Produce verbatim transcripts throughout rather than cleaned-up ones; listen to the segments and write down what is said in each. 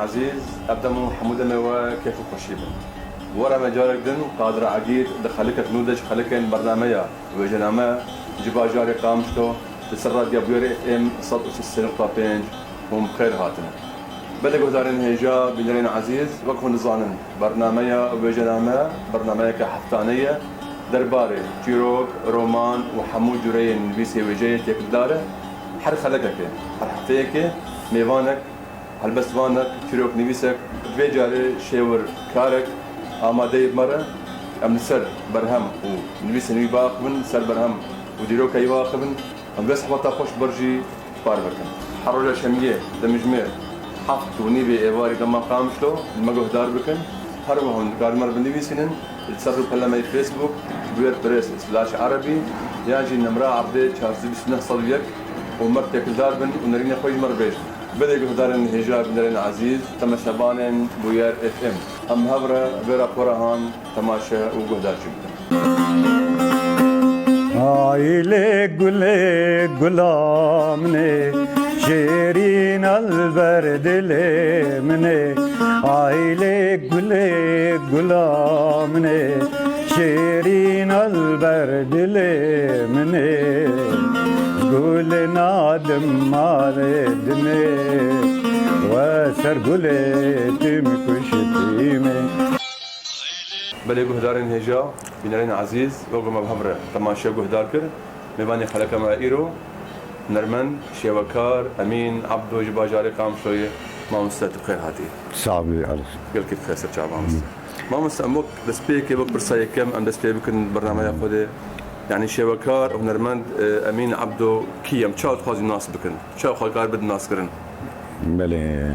Ezîz, ev dem û hemû demê we kêf û xweşî bin. Were me carek din Qadir Egîd di xelikek nû de ji xelikên bernameya wêjename ji bajarê Qamişlo li ser Radya Bûyerê F M sed û sî nokta pênc hûn bi xêr hatine. Belê guhdarên hêja, bînerên ezîz, wek hûn dizanin, bernameya wêjename bernameyeke heftane ye, derbarê çîrok, roman û hemû cûreyên nivîsê wêjeyê têkildar e. Her xelekekê, her hefteyekê mêvanek, helbestvanek, çîroknivîsek, vê carê şêwirkarek amadeyê bi me re. Em li ser berhem û nivîsên wî biaxivin, li ser berhem û dîroka wî biaxivin. Em vê sehbeta xweş ber jî parve kin. Her roja şemiyê demjimêr heft û nîvê êvarî dema Qamişlo li me guhdar bikin. Her wiha hûn dikarin me re binivîsînin li ser rûpela me yê Facebook, Bûyer Press slash Erebî, yan jî nemra erdê çar sed bîst û neh sed û yek û me re têkildar bin û nerînê xwe ji me re bêjin. Belê guhdarên hêja, bînerên ezîz, temaşevanên Bûyer F M. Em hev re vê rapora han temaşe û guhdarkî bikin. Aylê gulê gula min ê, şêrîn el ber dilê min ê. Aylê gulê gula min ê, şêrîn el ber dilê min ê. Gulê nadim malê dinê, we ser gulê tim kuştî min. Belê guhdarên hêja, bînerên ezîz, wek me bi hev re temaşe guhdar kir. Mêvanê xeleka me îro, hunermend, şêwekar Emîn Ebdo ji bajarê Qamişloyê. Mamoste, tu bi xêr hatî. Sax bî, Elî. Gelkî bi xêr ser çava, mamoste. Mamoste, em wek destpêkê, wek pirsa yekem, em dest pê bikin bernameya xwe de. Yanî şêwekar, hunermend, e, Emîn Ebdo kî ye? Em çawa dixwazin nas bikin? Çawa xwe kar bidin naskirin? Belê.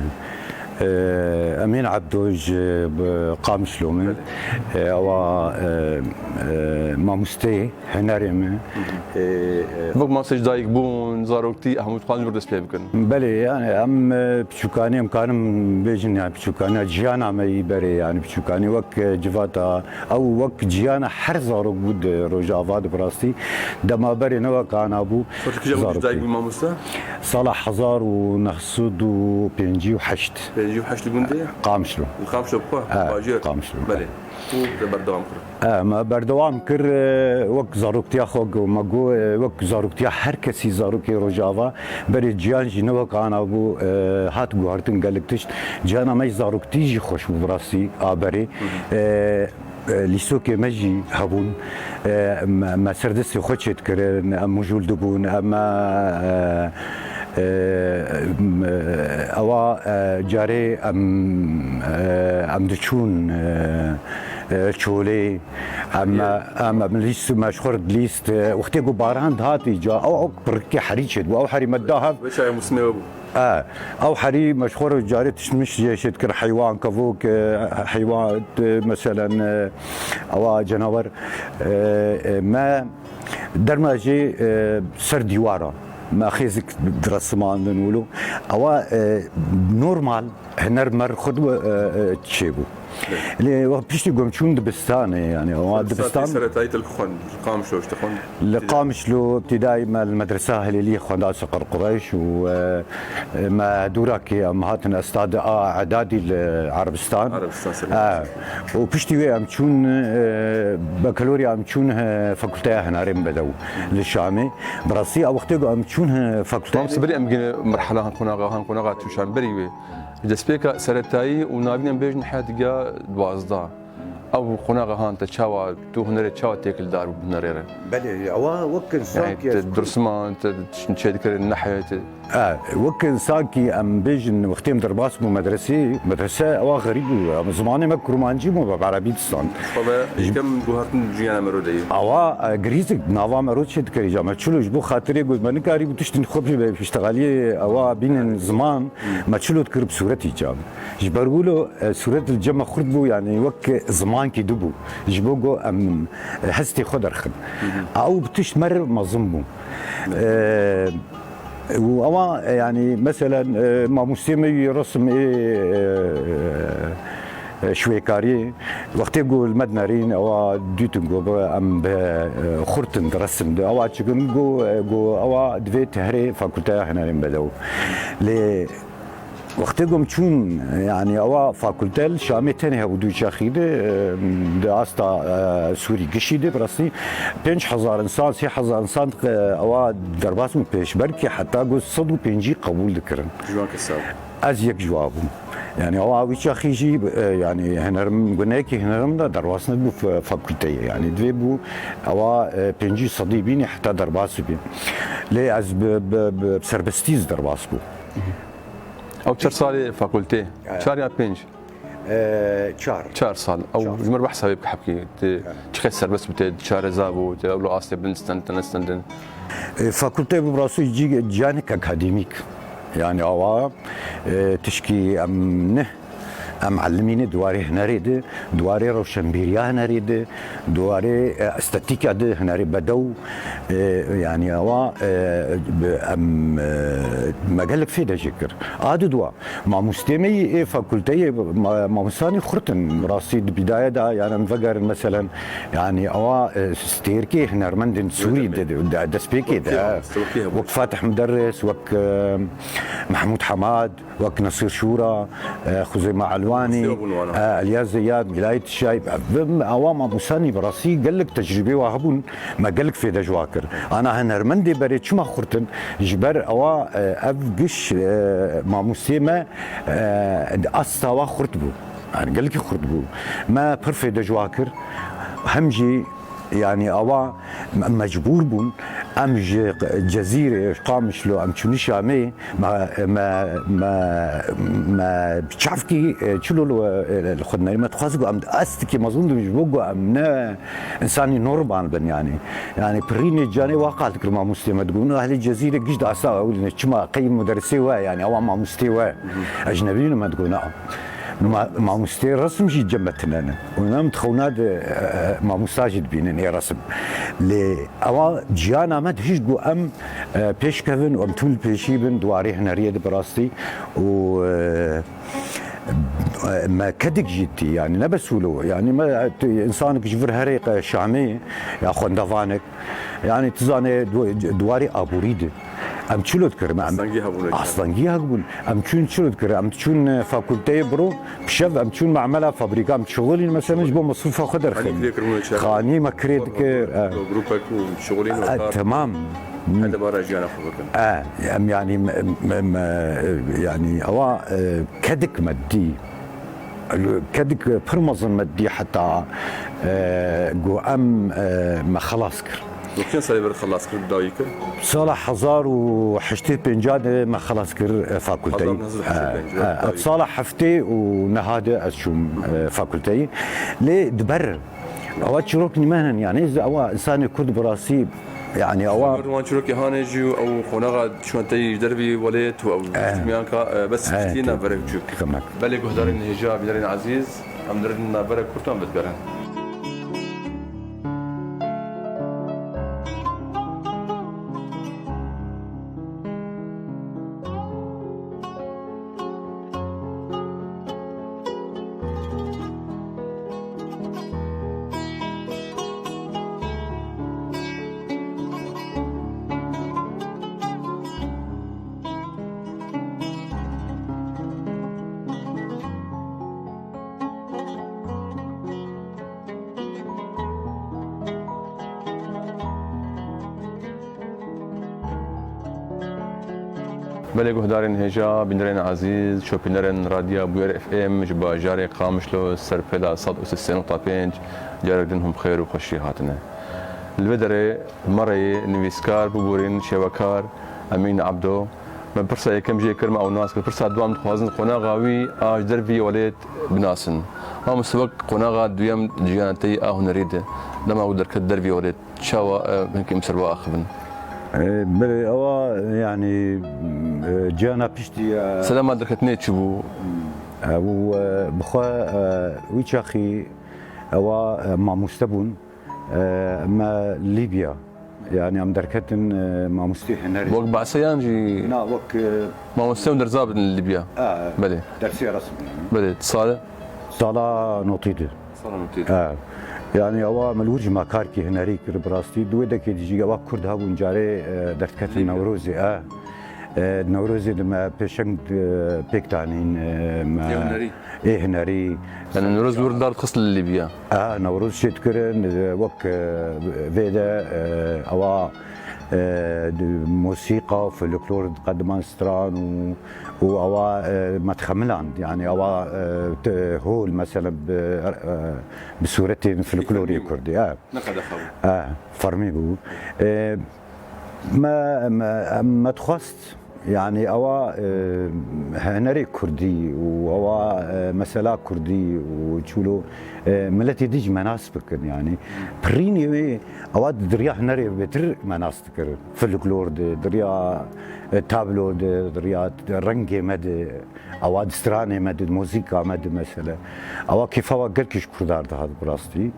E, Emîn Ebdo ji, bi, Qamişlo min. Belê. E, ewa, e, e, mamosteyê hunerê min. Hı hı. E, e, Wek mamoste ji dayik bûn, zaroktî, hemû dixwazin ji vir dest pê bikin. Belê, yani em, e, piçûkanî, em karin bêjin, yani piçûkaniya jiyana me yî berê, yani piçûkanî wek, e, civata, ew wek jiyana her zarok bû di Rojava de, bi rastî dema berê ne wek ana bû. Xwe tu kîjan zarokî. Dayik bû mamoste? Sala hezar û neh sed û pêncî û heşt. Pêncî û heşt li gundê? Qamişlo. Li Qamişlo bi xwe? E, bajêr. Qamişlo. Belê. Û te berdewam kir? E, me berdewam kir, e, wek zaroktiya xwe go-, me got, e, wek zaroktiya her kesî zarokê Rojava, berê ciyan jî ne wek ana bû, e, hat guhartin gelek tişt. Ciyana me yî zaroktî jî xweş bû, bi rastî, a berê. Hı hı. E, e, lîsokê me jî hebûn. E, me, me ser destê xwe çêdikirin, em mijûl dibûn, em, e, e, em, e, ewa, e, carê em, e, em diçûn, e, e, çolê, em, em, em lîst, me ji xwe re dilîst, e, wextê ku baran dihat îca, ew, ew pirikê herî çêdibû, ew herî me da hev. Wê çaye musmê we bû. E, ew herî me ji xwe re carê tişt mişt jê çêdikir, heywan, kevok, e, heywan, e, meselen, e, ewa cenawer, e, e, me derma jê, e, ser dîwara me xêzik diresimandin wilo. Ewa, e, normal huner me xwe, e, e, çêbû. Lê wext piştî ku em çûn dibistanê, yani, ewa dibistan. Seretayî te li ku xwend? Li Qamişlo ji te xwend? Li Qamişlo, ibtidayî me li medresa Hilêliyê xwenda Seqer Qureş û, e, e, me dûrakê em hatin estad a edadî li Erebistan. Erebistan, serê. E, û piştî wê em çûn, e, bekalorya em çûn, e, Fakulteya Hunerên Bedew li Şamê. Bi rastî, ew wextê ku em çûn, e, fakulte. Tamam, siberî em gine merhela han qonaxa, han qonaxa tu şan berî wê. Ji destpêka seretayî û navîn em bêjin heyet giya duwazdeh. Ew qonaxa han te çawa, tu hunerê çawa têkildar bû bi hunerê re? Belê, ewa wek, yani, insankî te ez dursiman, te çêdikirin nehê, te. E, wek insankî em bêjin, wextê em derbas bû medresê, medrese ewa xerîb bû, em zimanê me kurmancî bû, me erebî dizan. Xwe ve yekem guhartin jiyana me ro de ye. Ewa, e, girîzik nava me ro çêdikir îca, me çilo ji bo xatirê got, me nikarîbû tiştin xwe bi piştexaliyê ewa bînin ziman, me çilo dikir bi sûretî îca. Ji ber wilo, e, sûret li cem me xurt bû, yani wek zimankî dibû. Ji bo go em, e, hestê xwe derxin. Hı hı. Ew bi tişt me re mezin bû. Evet. E, û ewa, e, yani, meselen, e, mamostê me yî resim ê, e, e, şwêkariyê, wextê ku li me dinerîn, ewa dîtin ku bi, em bi, e, xurt in di resim de. Ewa çikin ku, e, ku ewa divê tu herê Fakulteya Hunerên Bedew. Lê Wextê ku em çûn, yanî ewa fakulte li Şamê tenê hebû, dû çaxî de, e, di asta, e, Sûrî gişî de, bi rastî pênc hezar insan, sê hezar insan, e, ewa derbas bûn pêş, belkî heta ku sed û pêncî qebûl dikirin. Ji wan kesa bû? Ez yek ji wa bûm. Yanî ewa wî çaxî jî, e, yanî hunerim, guneyekî hunerim de derbas nebû fa-, fakulteyê. Yanî divê bû ewa, e, pêncî sedî bînî heta derbas bibî. Lê ez bi, bi, bi serbestî ez derbas bûm. Ew çar salê fakultê? Evet. Çar ya pênc? Ee, çar. Çar sal. Ew ji mir behsa wê bike hebkî. Te çiqas serbest bû, te çareza bû, te ewlo astê bilind stend, te nestendin. E, fakulte bi rastî cî-, canik akademîk. Yani awa, e, tişkî em ne, em elimîne di warê hunerê de, di warê rewşenbîriya hunerê de, di warê, e, estetîka de, hunerê bedew, e, yani awa, e, bi-, em, e, me gelek fêde jê kir. A di dua, mamostê me yê ê fakulteyê, ma-, mamostanî xurt in. Rastî di bidayê de, yani em vegerin meselen, yani awa, e, stêrkê hunermendên Sûrî de, de, de, destpêkê de, wek kê hebû? Wek Fatih Muderris, wek, e, Mehmûd Hemad, wek Nesir Şûra, e, Xuzeyma Elwanî, Xuzeyma bûn wana. E, Eliyaz Zeyyad, Mîlayî Tişayî, ev, ewa mamostanî bi rastî gelek tecrûbê wa hebûn, me gelek fêde ji wa kir. Ana hunermendê berê çima xurt in? Ji ber ewa, e, ev giş, e, mamostê me, e, asta wa xurt bû. Yani gelekî xurt bû. Me pir fêde ji wa kir. Hem jî, yani awa me-, mecbûr bûn. Em ji Cezîrê, ji Qamişlo, em çûnî Şamê, me, me, me, me bi çavkî, e, çilo li, e, li xwe dinêrî. Me dixwazî ku em astikê mezin dibin ji bo ku em ne însanî normal bin yani. Yani pirînê canê wa qal dikir mamostê me digot. Ehlê Cezîrê giş di asta ewilîne. Çima qey muderisê we yani, ewa mamostê we. Ecnebî ne me digot, na. Ma-, mamostê resim jî cem me tine ne. Û em di xewna de, e, e, mamosta jî dibînin ê resim. Lê ewa ciyana me dihişt ku em, e, pêş kevin û em tûl pêşî bin di warê huneriyê de bi rastî û, e, e, me kedik jî dî, yani ne bes wilo, yani me, e, tu, insanek ji vir herê qe Şamê ya xwendevanek, yani tu zanê du-, di warê aborî de. Em çilo dikirin? Em astengî hebûn. Astengî hebûn. Em çûn çilo dikirin? Em çûn, e, fakulteyê biro, bi şev em çûn memela fabrîka, em şixulîn, mesela ji bo mesrûfa xwe derxin. Xanî kirê kirin û çare. Xanî me kirê dikir, e. Grûpek û şixulîn û, e, kar. Temam. Hede bara jiyana xwe bikin. E, em yani, em, em, e, yani ewa, e, kedik me dî. Kedik pir mezin me dî heta, e, ku em, e, me xelas kir. Wekî salê ber xelas kir, dawî kir? Sala hezar û heştê pênc de me xelas kir, e, fakulteyî. Hezar neh sed û heştê pênc, e, e, dawî kir. Sala heftê û neh de ez çûm, e, fakulteyî. Lê diber, ewa çîrokî me hene, yani, ez ewa insanê Kurd bi rastî, yani, ewa. Wan çîrokê hanê jî ew qonaxa çûn tey ji dervî welêt û ew, e, çûmiyan ka, e, bes, e, piştî navberek çûk. Belê guhdarên hêja, bînerên ezîz, em dirin navberek kurtan vedigerin. Belê guhdarên hêja, bînerên ezîz, şopînerên Radya Bûyer F M ji bajarê Qamişlo ser pêla sed û sê nokta pênc, carek din hûn bi xêr û xweşî hatine. Li vê derê me re yê nivîskar, biborîn, şêwekar Emîn Ebdo. Me pirsa yekem jê kir, me ew nas kir. Pirsa du em dixwazin qonaxa wî a ji dervî welêt binasin. Mamoste, wek qonaxa duyem di jiyana te yî a hunerî de, dema ku derket dervî welêt, çawa, e, hinkî em ser we axivin? E, belê, ewa, yani, e, ciyana piştî, e, sedema derketinê çi bû? E, û, e, bi xwe, e, wî çaxî ewa, e, mamoste bûn. E, me Lîbya, yani em derketin, e, mamostê hunerê. Wek behse yan jî? Na, wek, e, mamoste û derza bidin li Lîbya? E, belê. Dersê resim yani. Belê, sal? Sala notî de. Sala notî de. E, yani ewa me li wir jî me karkî hunerî kir bi rastî. Di wê dekê de jî ewa Kurd hebûn carê, e, derdiketin Lîbya. Newrozê, e. E, Newrozê de me pêşeng, e, pêk danîn, e, me Ê hunerî. Ê hunerî. Yani Newroz wir dar dixist li Lîbya. A, Newroz çêdikirin, e, wek, e, vê de, e, ewa, e, di, mosîqa û folklor qediman stran û, û ewa, e, me dixemiland, yani ewa, e, te-, hol, mesela bi, e, bi sûretên folklorê kurdî, e. Ne qedexe bû. E, fermî bû. E, me, me, em, me dixwest, yani ewa, e, hunerê kurdî û ewa, e, mesela kurdî û çûlo, e, miletê dî jî me nas bikin, yani. Pirînê wê ewa di diriya hunerê bêtir me nas dikirin. Folklor de, diriya, e, tablo de, diriya rengê me de, ewa di stranê me de, di muzîka me de mesela. Ewa kêfa wa gelkî ji kurdar dihat bi rastî.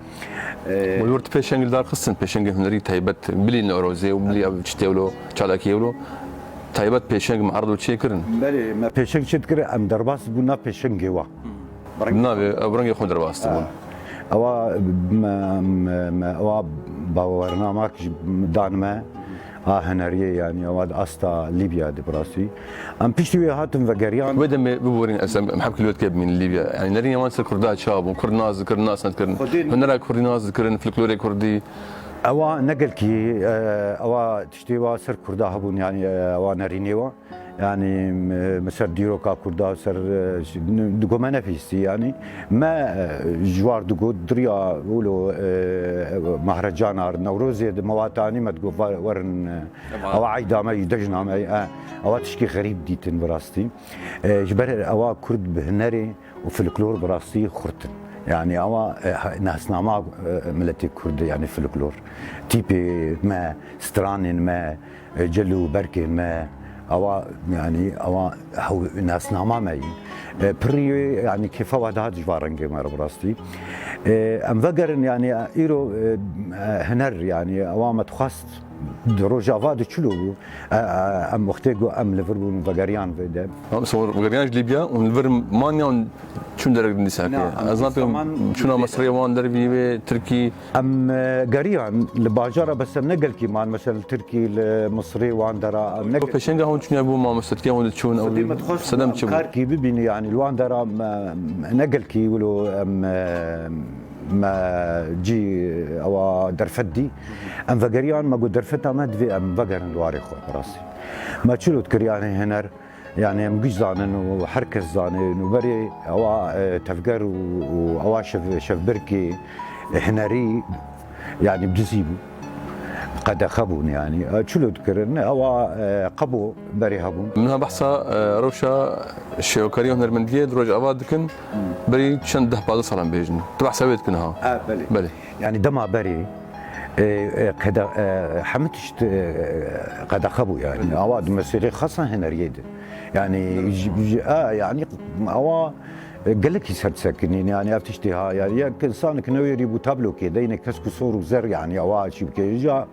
E, Û li wir tu pêşeng li dar xistin, pêşengê hunerî taybet, bilî Newrozê û bilî ev tiştê wilo, çalakiyê wilo, taybet pêşeng me erdo çêkirin. Belê, me pêşeng çêdikirin, em derbas bûn nav pêşengê wa. Navê, ew rengê xwe derbas dibûn. Ewa me, me, me, ewa bawernamak ji dan me, a huneriyê, yani ewa di asta Lîbya de bi rastî. Em piştî wê hatin vegeriyan. Wê demê biborîn, ez em, em hemkî li wê dike bimîn li Lîbya. Yani nerînê wan ser kurda çawa bûn? Kurd nas dikirin, nas nedikirin. Xwedê Hunera kurdî nas dikirin, folklorê kurdî. Ewa ne gelkî, e, ewa tiştê wa ser kurda hebûn, yani, e, ewa nerînê wa. Yani, m-, mi ser dîroka kurda, ser, e, ş-, n-, digo me nebihîstî, yani. Me, e, ji war digot, diriya wilo, e, Mahrecan ar, Newrozê di me wa tanî me digot, "Va-, werin, e, Ewa. Ewa eyda me yî, cejna me yî", e, ewa tişkî xerîb dîtin bi rastî. E, ji ber ewa kurd bi hunerê û folklor bi rastî xurt in. Yani ewa, e, ha-, nasnama, e, miletê kurd, yani folklor. Tîpê me, stranên me, e, cil û berkên me, ewa, yani ewa hew-, nasnama me yî. E, pirî, yani kêfa wa dihat ji va rengê me re bi rastî. E, em vegerin, yani îro, e, e, huner, yani ewa me dixwest di Rojava de çilo bû. E, e, em wextê ku em li vir bûn, vegeriyan vê de. Em sor vegeriyan ji Lîbya û li vir man ya û çûn derek din dîsa Na, ke. em Ez napêm zaman çûna Misirê wan dervî wê, Tirkî. Em, e, geriyan li bajara, bes em ne gelkî man, mesela li Tirkî, li Misirê wan dera, em ne Ku pêşenga hûn çûne bû mamoste, tiya hûn diçûn, ew Xwedê me dixwest sedem em çi bû? Karkî bibîne, yani li wan dera me, ne gelkî wilo em, e, me cî ewa derfet dî. Em vegeriyan, me got derfeta me divê em vegerin li warê xwe, bi rastî. Me çilo dikir, yani huner, yani em giş zanin û her kes zane û berê ewa, e, tevger û, û ewa şev-, şevbirkê hunerî, yani bi dizî bû. Qedexe bûn, yani. E, çilo dikirin, ewa, e, qebo berê hebûn. Min ha behsa, e, rewşa şêwekariya hunermendiyê di Rojava dikin, berî çend deh pazdeh salan bêjin. Tu behsa wê dikin ha? E, belê. Belê. Yani dema berê, e, e, qede-, e, hemû tişt, e, qedexe bû, yani. Belê. Awa di mesêrê xasan huneriyê de. Yani, ji, ji, e, yani, awa, e, gelekî ser disekinîn, yani, ev tiştê ha, yani, yek insanek newêrî bû tablokê de, yine kesk û sor û zer, yani, awa çî bike. Ja,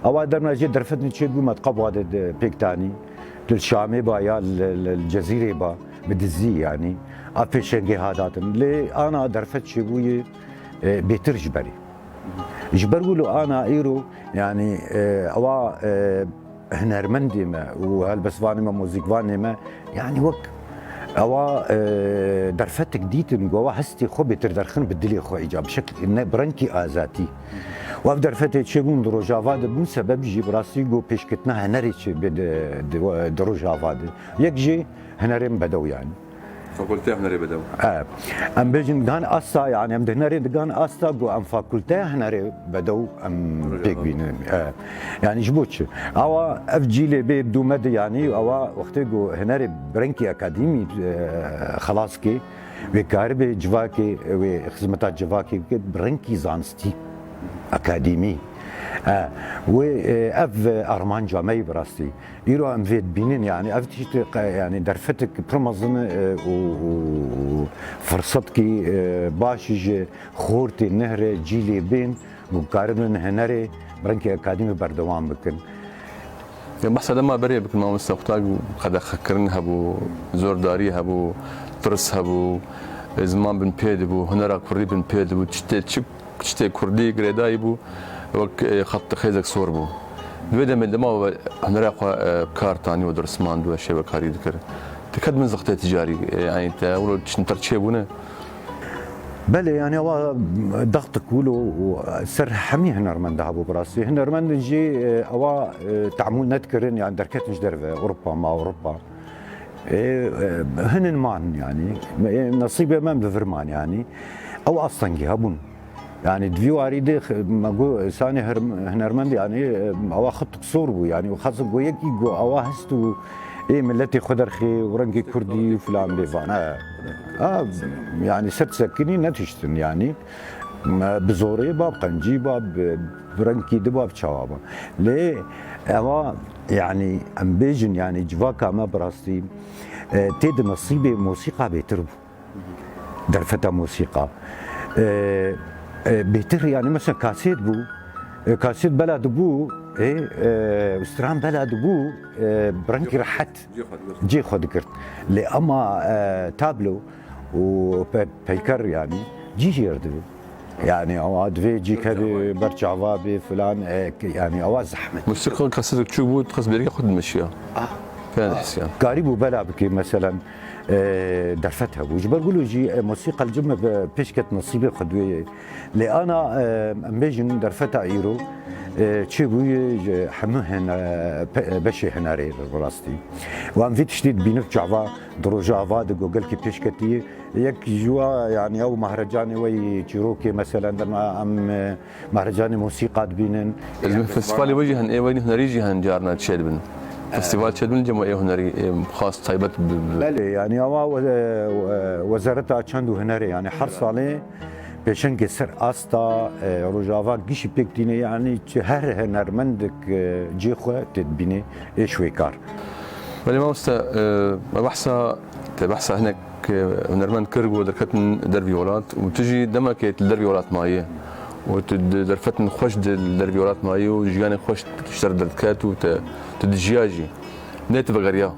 awa derna jê derfetin çê bû, me di qebwa de, de pêk tanî. Li Şamê ba ya li, li, li Cezîrê ba, bi dizî, yani. A pêşengê ha datin. Lê ana derfet çêbûyê, e, bêtir ji berê. Ji ber wilo ana îro, yani, e, ewa, e, hunermendê me û helbestvanê me, muzîkvanê me, yani wek ewa, e, derfetek dîtin ku ewa hestê xwe bêtir derxin bi dilê xwe îca bi şekl-, ne, bi rengkî azatî. Û ev derfetê çêbûn di Rojava de bûn sebeb jî bi rastî ku pêşketina hunerê çêbe di, di, di Rojava de. Yek jî hunerên bedew yani. Fakulteya Hunerê Bedew. E, em bêjin digan asta, yani em di hunerê digan asta ku em fakulteya hunerê bedew em Rojava pêk bînin. E, yani ji bo çi? Awa ev cîlê bê dû me de yani, awa wextê ku hunerê bi rengkî akademî, e, xelas kê, wê karibe civakê, wê xizmeta civakê bike bi rengkî zanistî, akademî. E, wê, e, ev armanca me yî bi rastî. Îro em vê dibînin, yani ev tiştê qe-, yani derfetek pir mezin e, û, û, û firsetkî, e, baş ji xortê nehre cîlê bên ku karibin hunerê bi rengkê akademî berdewam bikin. Ya behsa dema berê bikin, mamoste, xwe ta qedexekirin hebû, zordarî hebû, tirs hebû, e, ziman bin pê dibû, hunera kurdî bin pê dibû, tiştê çi Tiştê kurdî girêdayî bû, wek, e, xet xêzek sor bû. Di wê demê dema we hunera xwe, e, kar tanî û dirismand we şêwekarî dikir. Diket min zixtê ticarî, e, yanî te wilo çinter çêbûne? Belê, yanî ewa daxtik wilo û ser hemî hunermend de hebû bi rastî. Hunermendin jî, e, ewa, e, te'mûl nedikirin, yanî derketin ji derve, Ewropa, ma Ewropa. E, e, hinin man, yanî. E, nesîbê me bi vir man, yanî. Ew astengî hebûn. Yanî di vî warî de x-, me got, insanê her-, hunermend, yanî, e, ewa xetik sor bû, yanî, û xasin got, yekî got, ewa hest û ê miletê xwe derxê û rengê kurdî û filan bê van. E, a, yanî, ser sekinî netiştin, yanî. Me bi zorê, ba bi qencî, ba bi, bi rengkî di, ba bi çawa ba. Lê ewa, yanî, em bêjin, yanî, civaka me bi rastî, e, tê di nesîbê mosîqa bêtir bû. Derfeta mosîqa. E, e, bêtir, yanî, mesela, kasêt bû. E, kasêt bela dibû, e, e, stran bela dibû, e, bi rengkî rehet cê xwe digirt. Lê ema, e, tablo û pe-, peyker, yanî, cî jê re divê. Yanî, ewa divê cî kevê ber çava bê filan, e, ke-, yanî, ewa zehmet. Mosîqa kasetek çû bû, dixwest bêrîka xwe dimeşiya. Ah. Pê Ah. dihisiya. Karîbû bela bikê, meselen, e, derfet hebû. Ji ber wilo jî, e, mosîqa li cem me be-, pêş ket nesîbê xwe di wê. Lê ana, e, em bêjin derfeta îro, e, çêbûyê ji hemû hene-, pe-, beşê hunerê bi rastî. Û em vî tiştî dibînin çava di Rojava de ku gelkî pêş ketî. Yek ji wa, yanî ew mehrecanê we yî çîrokê, meselen, dema em, e, Mehrecanê mosîqa dibînin. Ezmê festîvalê we jî hene, ê we hunerî jî hene carna çêdibin. Festîval çêdibin, cem we ê hunerî, ê xas taybet bi, bi Belê, yanî, ewa we-, we-, Wezareta Çand û Hunerê, yanî, her salê pêşengê ser asta, e, Rojava gişî pêk tîne, yanî, çi her hunermendek, e, cê xwe tê dibîne, ê şwêkar. Belê, mamoste, e, me behsa, te behsa hinek Ke hunermend kir ku derketin dervî welat û tu jî demekê tu li dervî welat mayî û tu di derfetin xweş di li dervî welat mayî û jiyanê xweş ji te re derdiket û te, tu dijiya jî. Nê tu vegeriya.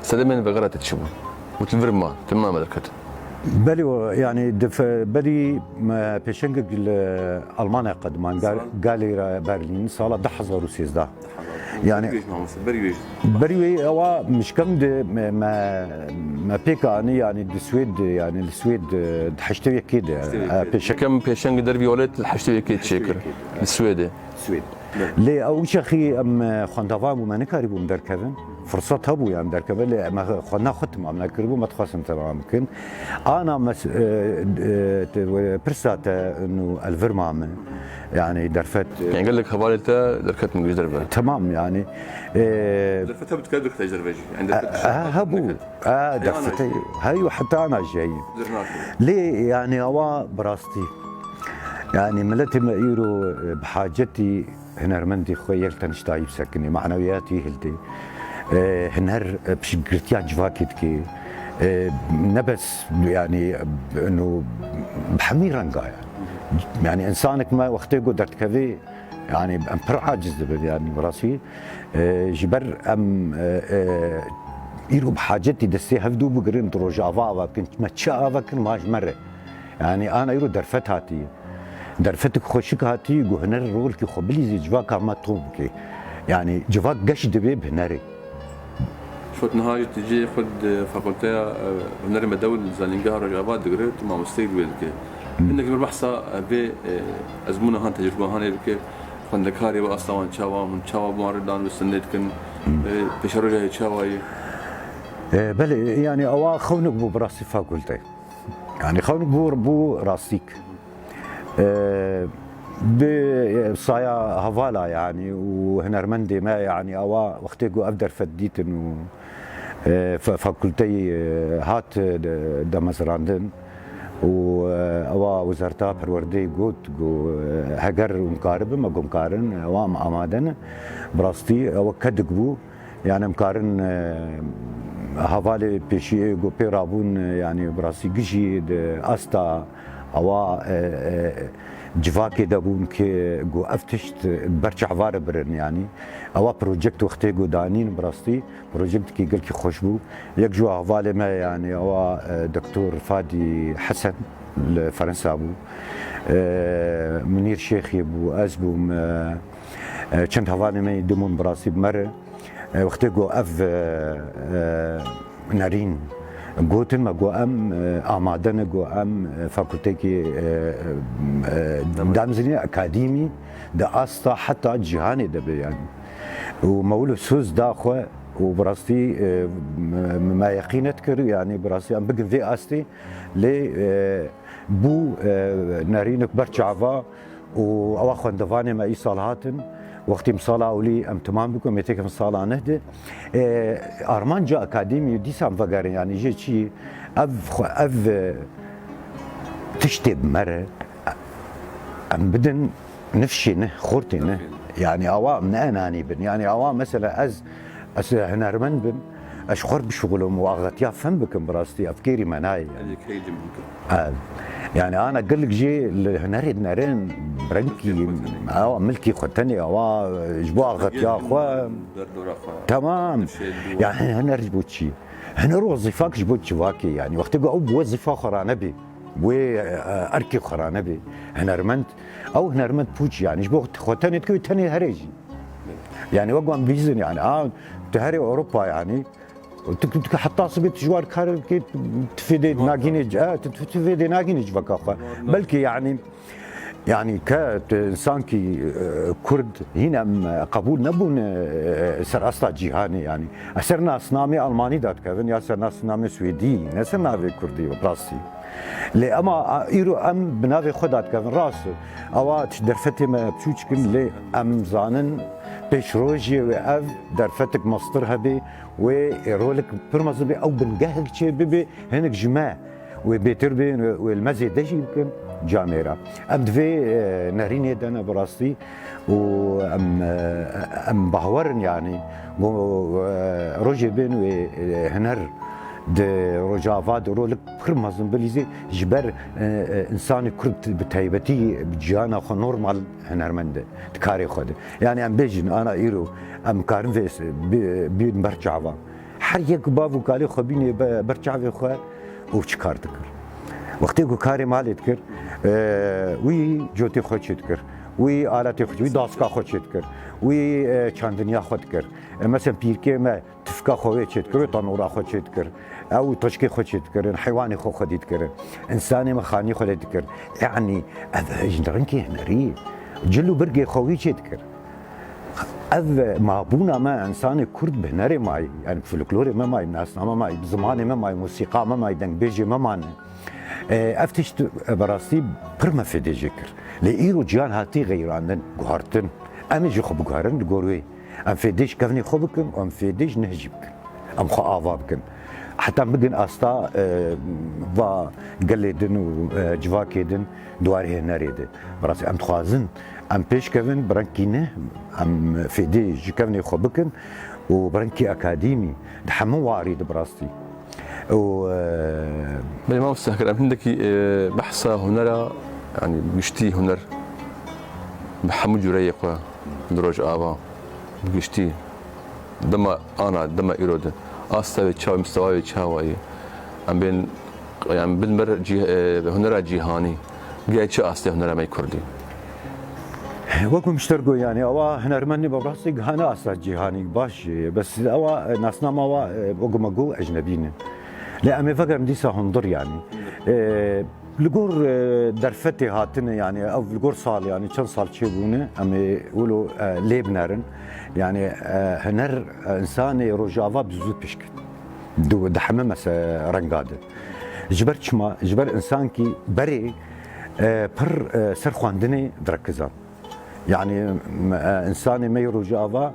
Sedemên vegera te çi bû? Û tu li vir ma, tu ma me derket. Belê, yanî di fe-, berî me pêşengek li Almanya qediman, gal-, Sal? Galê re Berlîn, sala du hezar û sêzdeh. Yani, berî wê jî. Berî wê ewa mişkem de me, me, me pêk anî, yani di Swêd, yani li Swêd, e, di heştê û yekê de, heştê û yekê e, pêşek-, Mişkem pêşeng dervî welat li heştê û yekê çêkir. Heştê û yekê. Li Swêdê. Swêd. Lê ew çaxî em, e, xwendava bû, me nikarîbû em derkevin. Firsat hebû, yani derkeve, lê me xwendina xwe temam nekiribû, me dixwestin temam bikin. Ana mes-, e, e, te, pirsa te nû elvirma min. Yani derfet, e, Yani gelek hevalê te derketin ji derve. Tamam yani. E, Derfet hebû dikare derkete ji derve jî. Yani derfet e, e, hebû. E, derfet. Ana jî. Hey, heta ana jî heye. Lê yani awa bi rastî. Yani miletê me îro, e, bi hacetî hunermendê xwe yek teniştayî bisekinê, manewiyatî hildê. E, huner, e, piştgirtiya civakê dike. E, ne bes, yani, ino bi hemî renga yani. Yani insanek me wextê ku derdikevê, yani em pir aciz dibin yani bi rastî. E, ji ber em, e, e, îro bi hacetî destê hevdû bigirin, di rojava ava bikin. Me çi ava kin, ma ji me re. Yani ana îro derfet hatî. Derfetik xweşik hatî, ku huner rolkî xwe bilîzî civaka me tom bike. Yani civak geş dibe bi hunerê. Şot niha jî tu cihê xwe di fakulteya, e, hunerê me dewil zanîngeha Rojava digire, tu mamosteyî wê dike. Hmm. Hinek ji ber behsa, e, vê, e, ezmûna han tecrûba hanê bike, xwendekarê we asta wan çawa, hûn çawa bi wan re dan û stendê dikin, Hmm. e, pêşerojayê çawa ye? E, belê, yani ewa xewnik bû bi rastî fakulte. Yani xewnik bû, bû rastîk. E, bi saya hevala yani û hunermendê me yani ewa wextê ku ev derfet dîtin û, e, fa-, fakulteyî, e, hat, e, de-, damezrandin û, e, ewa wezareta perwerdeyê got ku, e, heger hûn karibin, me got em karin, ewa em amade ne. Bi rastî ew kedik bû. Yani em karin, e, hevalê pêşiyê ku pê rabûn, e, yani bi rastî gijî di asta ewa, e, e, civakê de bûn ki ku ev tişt ber çava re birin yani. Ewa projekt wextê ku danîn bi rastî projektekî gelkî xweş bû. Yek ji hevalê me yani ewa, e, Doktor Fadî Hesen li Fransa bû. E, Munîr Şêxî bû, ez bûm, e, E, çend hevalê me yê dibûn bi rastî bi me re. E, wextê ku ev, e, e, nerîn gotin me, got, em, e, amade ne, got, em, e, fakultekî, e, e, damzinî akademî di asta heta cîhanê de be, yanî. Û me wilo soz da xwe û bi rastî, e, me, me yeqîn nedikir, yanî bi rastî em bigin vê astê, lê, e, bû, e, nerînek ber çava û ewa xwendevanê me îsal hatin. Wextî em sala ewlî em temam bikin, em ê têkevin sala neh de. E, armanca akademî dîsa em vegerin, yanî jê çi? Ev xwe, ev, e, tiştê bi me re em bidin nifşê ne, xortê ne. Yanî awa em ne enanî bin. Yanî awa mesela ez, ez hunermend bim, ez ji xwe bişuxulim û axetiya fem bikim, bi rastî ev kêrî me nayê, yanî. Ev, yanî ana gelek jê li hunerê dinerin, bi rengkî, awa milkî xwe tenê, awa ji bo axetiya xwe. Temam. Yanî huner ji bo çi? Huner wezîfak ji bo civakê, yanî wextê ku ew bi wezîfa xwe ranebê, wê, e, erkê xwe ranebê, hunermend, ew hunermend pûç, yanî ji bo xwe tenê dikewî, tenê herê jî. Yanî wek wan bihîzin, yanî, a, tu herê Ewropa, yanî, tu, tu, tu heta sibê tu ji war kar bikî, tu fêdê nagînê, e, tu, tu, tu fêdê nagînê civaka xwe. Belkî, yanî, yanî ke tu însankî, e, Kurd hîn em, e, qebûl nebûn, e, ser asta cîhanê, yanî. Ez ser nasnamê Almanî de dikevin ya ser nasnamê Swêdî, ne ser navê Kurdî, rastî. Lê ema, a, îro em bi navê xwe de dikevin, rast e. Ewa derfetê me piçûçik in, lê em zanin pêş rojê wê ev derfetik mestir hebê, wê rolek pir mezin bê, ew bingehek çê bibe, hinek ji me wê bêtir bên, wê, wê li me zêde jî bikin camêra. Em di vê, e, nerînê de ne bi rastî û em, e, em bawer in, yanî, ku, e, rojê bên wê, e, huner di Rojava de rolek pir mezin bilîzê ji ber, e, e, însanê Kurd bi taybetî bi ciyana xwe normal hunermend e, di karê xwe de. Yanî em bêjin, ana îro em karin vê s-, bi-, bîn ber çava. Her yek bav û kalê xwe bînê be-, ber çavê xwe û çi kar dikir. Wextê ku karê malê dikir, e, wî cotê xwe çê dikir, wî aletê xwe, wî daska xwe çê dikir, wî, e, çandiniya xwe dikir. E, mesela pîrkê me tifka xwe wê çê dikir, wê tanora xwe çê dikir, ew tişkê xwe çê dikirin, heywanê xwe xwedî dikirin, însanê me xanî xwe lê dikir. Yanî ev ji rengê hunerî cil û birgê xwe wî çê dikir. Ev mabûna me, însanê Kurd bi hunerê mayî, yanî folklorê me mayî, nasname mayî, zimanê me mayî, mûsîqa me mayî, dengbêjê me mane. E, ev tişt, e, bi rastî pir me fêdê jê kir. Lê îro ciyan hatî xeyrandin, guhartin. Em ê jî xwe biguherin li gor wê. Em fêdê ji kevnê xwe bikin û em fêdê ji neh jî bikin. Em xwe ava bikin. Heta em bigin asta, e, va gelê din û, e, civakê din di warê hunerê de. Bi rastî em dixwazin em pêş kevin bi rengkî ne, em fêdê ji kevnê xwe bikin û bi rengkî akademî di hemû warî de bi rastî. Û, e, Belê, mamoste, heger em hindekî, e, behsa hunera, yanî giştî huner bi hemû cûreyê xwe di Rojava bi giştî dema ana, dema îro de asta wê çawa, mistewa wê çawa ye? Em bên, em bin ber cî-, e, hunera cîhanî. Gê çi astê hunera me yê Kurdî? Wekî min ji te re got, yanî ewa hunermendê bi rastî gihane asta cîhanî, baş jî ye. Bes ewa, e, nasnama wa, e, wekî me got, ecnebî ne. Lê em ê vegerin dîsa hundir, yanî. E, li gor, e, derfetê hatine, yanî ev li gor sal, yanî çend sal çêbûne, em ê wilo, e, lê binerin. Yanî, e, huner, e, însanê Rojava bi zû pêş ket. Di, di heme mese-, renga de. Ji ber çima? Ji ber însankî berê, e, pir, e, ser xwendinê direkizan. Yanî, m-, e, însanê me yê Rojava,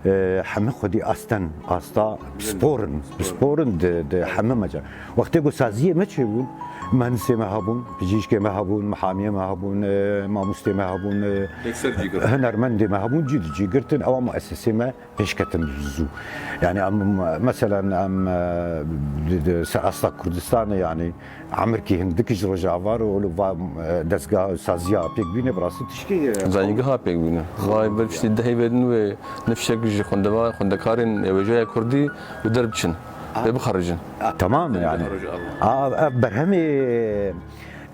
e, heme xwedî asten, asta pispor in, pispor in di, di heme meca. Wextê ku saziyê me çêbûn, muhendisê me hebûn, pijîşkê me hebûn, mihamiyê me hebûn, e, mamostê me hebûn, e, Yekser cî girtin. Hunermendê me hebûn, cî di cî girtin, ewa muessesê me pêş ketin zû. Yanî em, meselen em, e, di, di, ser asta Kurdistanê, yanî emirkî hindik ji Rojava re û li va, e, dezgeha saziya pêk bîne, bi rastî tişkî, e, Zanîngeha pêk bîne. Vay, ber piştî dehê vê din wê nifşek ji xwendeva-, xwendekarên wêjeya Kurdî bi der biçin. A. Vê bixerijin. A, tamam, yanî. Rojava. A, ev berhemê,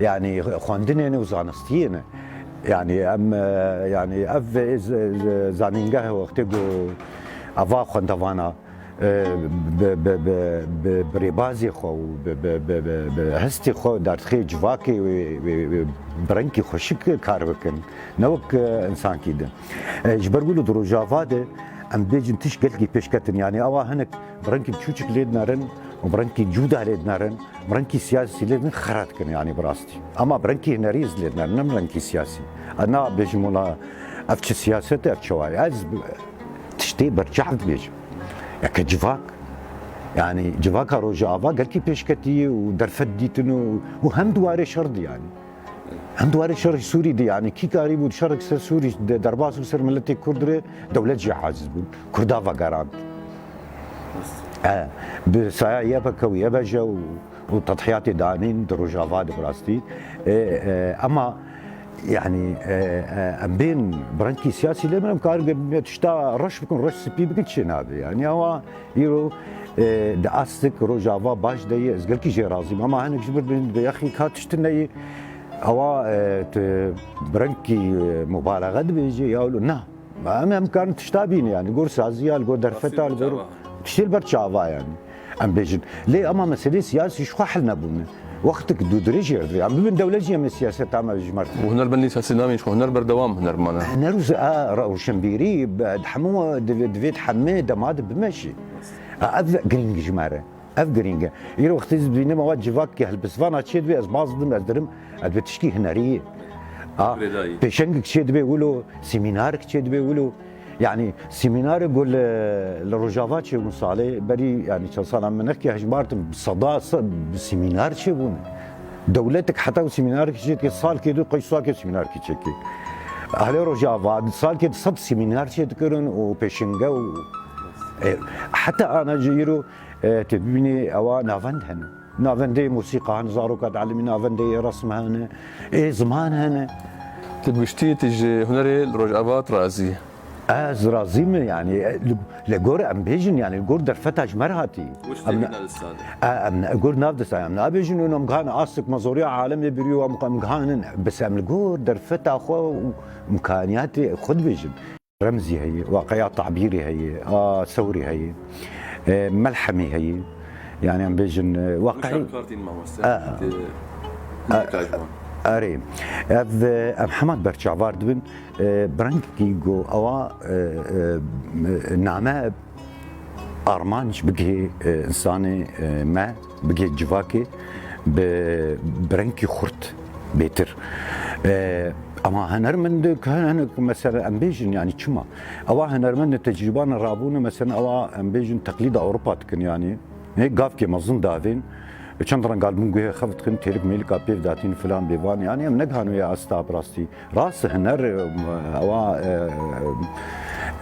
yanî xwendinê ne û zanistiyê ne. Yani em, e, yani ev, e, z-, z-, zanîngeh wextê ku ava xwendevana, e, bi, bi, bi, bi, bi rêbazê xwe û bi, bi, bi, bi, bi hestê xwe derdixê civakê wê, wê, wê bi rengkî xweşik kar bikin, ne wek, e, insankî din. E, ji ber wilo di Rojava de em bêjin tişt gelkî pêş ketin. Yani ewa hinek bi rengkî çûçik lê dinerin û bi rengkî cûda lê dinerin. Rengkî siyasî lê din xira dikin, yanî bi rastî. Ama bi rengkî hunerî ez lê dinerim, ne bi rengkî siyasî. Ez nabêjim wela ev çi siyaset e, ev çawa ye. Ez tiştê berçav dibêjim. Yeke civak, yanî civaka Rojava gelkî pêşketî û derfet dîtin û, û hem di warê şer de yanî. Hem di warê şerê Sûrî de, yanî kî karîbû şerek ser Sûrî de derbas bû ser miletê Kurd re, dewlet jî aciz bûn. Kurda vegerand. E, bi saya Y P G û Y P G û, û tedhiyatê danîn di Rojava de bi rastî. E, e, ema, yanî, e, e, em bên bi rengkî siyasî lê min em karin tişta reş bikin, reş spî bikin çê nabe. Yanî ewa îro, e, di astik Rojava baş de ye, ez gelkî jê razîm. Ema hinek ji bir bin bi yexî ka tiştin neyê, ewa, e, tu bi rengkî, e, mubalaxe dibêje ya wilo na. Em, em karin tişta bîne, yanî li gor saziya, li gor derfeta, li gor tiştê li ber çava yanî. Em bêjin. Lê ema meselê siyasî ji xwe hel nebûne. Wextek dû dirêj jê re dibe. Em bibin dewlet jî em ê siyaseta me ji me re. Û hunermendî siyasî nabîn, ji xwe huner berdewam hunermana. Huner û, a, rewşenbîrî, bi, di hemû, divê, divê di hemê dema de bimeşî. A, ev girîng ji me re. Ev girîng e. Îro wextê ez dibînim ewa civakê helbestvana çê dibe, ez baz didim, ez dirim, ez bi tişkî hunerî. A, pêşengek çê dibe wilo, semînarek çê dibe wilo. Yanî semînarê ku li, li Rojava çêbûn salê, berî, yanî çend sala min nexkê hejmartim, bi seda sed bi semînar çêbûn. Dewletek heta semînarek çêdike salkê du, qey salkê semînarkê çêkê. Ahlê Rojava salkê di sed semînar çêdikirin û pêşenge û, e, heta ana ji îro, e, tu bibînî ewa navend hene. Navendê musîqa hene, zaroka dielimî navendê ê resm hene, ê ziman hene. Ti bi giştî ti ji hunerê li Rojava razî? Ez razî me, yanî, e, li, li gor em bêjin, yanî, li gor derfeta ji me re hatî. Em ne, e, em ne, li gor nav distane, em nabêjin, û em gihane astik me zoriya alemê biriyo, em, em gihanin, bes em li gor derfeta xwe û imkaniyatê xwe dibêjin. Remzî heye, waqiya tabîrî heye, a sewrî heye, e, melhemî heye. Yanî em bêjin, e, waqiî. Erê, ev, e, em hema berçavar dibin, e, bi rengekî ku ewa, e, e, name armanc bigihê, e, insanê, e, me, bigihê civakê bi, bi rengkî xurt bêtir. E, ama hunermend, hinek mesela em bêjin, yanî çima? Ewa hunermend tecrûbana rabûne, mesela ewa em bêjin teqlîda Ewropa dikin, yanî. Hê gavkê mezin davên, çend rengal bûn guhê xev dikin, têlik mêlika pêv datîn filan bêvan, yanî em negihan wê asta bi rastî. Rast huner, e, ewa,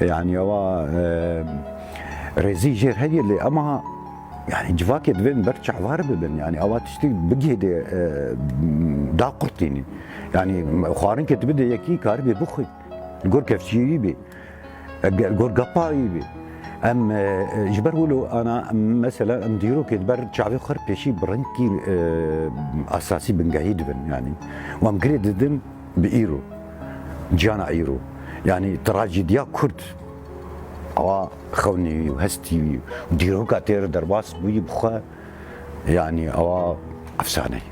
e, yanî ewa, e, rêzî jêr heye lê ema, yanî civakê divên ber çavar bibin. Yanî ewa tiştî bigihê dê, e, da qurtînî. Yanî xwarinkê tu bidê yekî karibê bixwî. Li gor kevçiyê wî bê. E, ge-, li gor gepa wî bê. Em, e, e, ji ber wilo ana, em, mesela em dîrokê di ber çavê xwe re pêşî bi rengkî, e, esasî bingehî dibin yanî. Û em girê didin bi îro, ciyana îro. Yanî trajediya Kurd, awa xewnî wî û hestî wî û dîroka tê re derbas bûyî bi xwe, yanî awa efsane ye.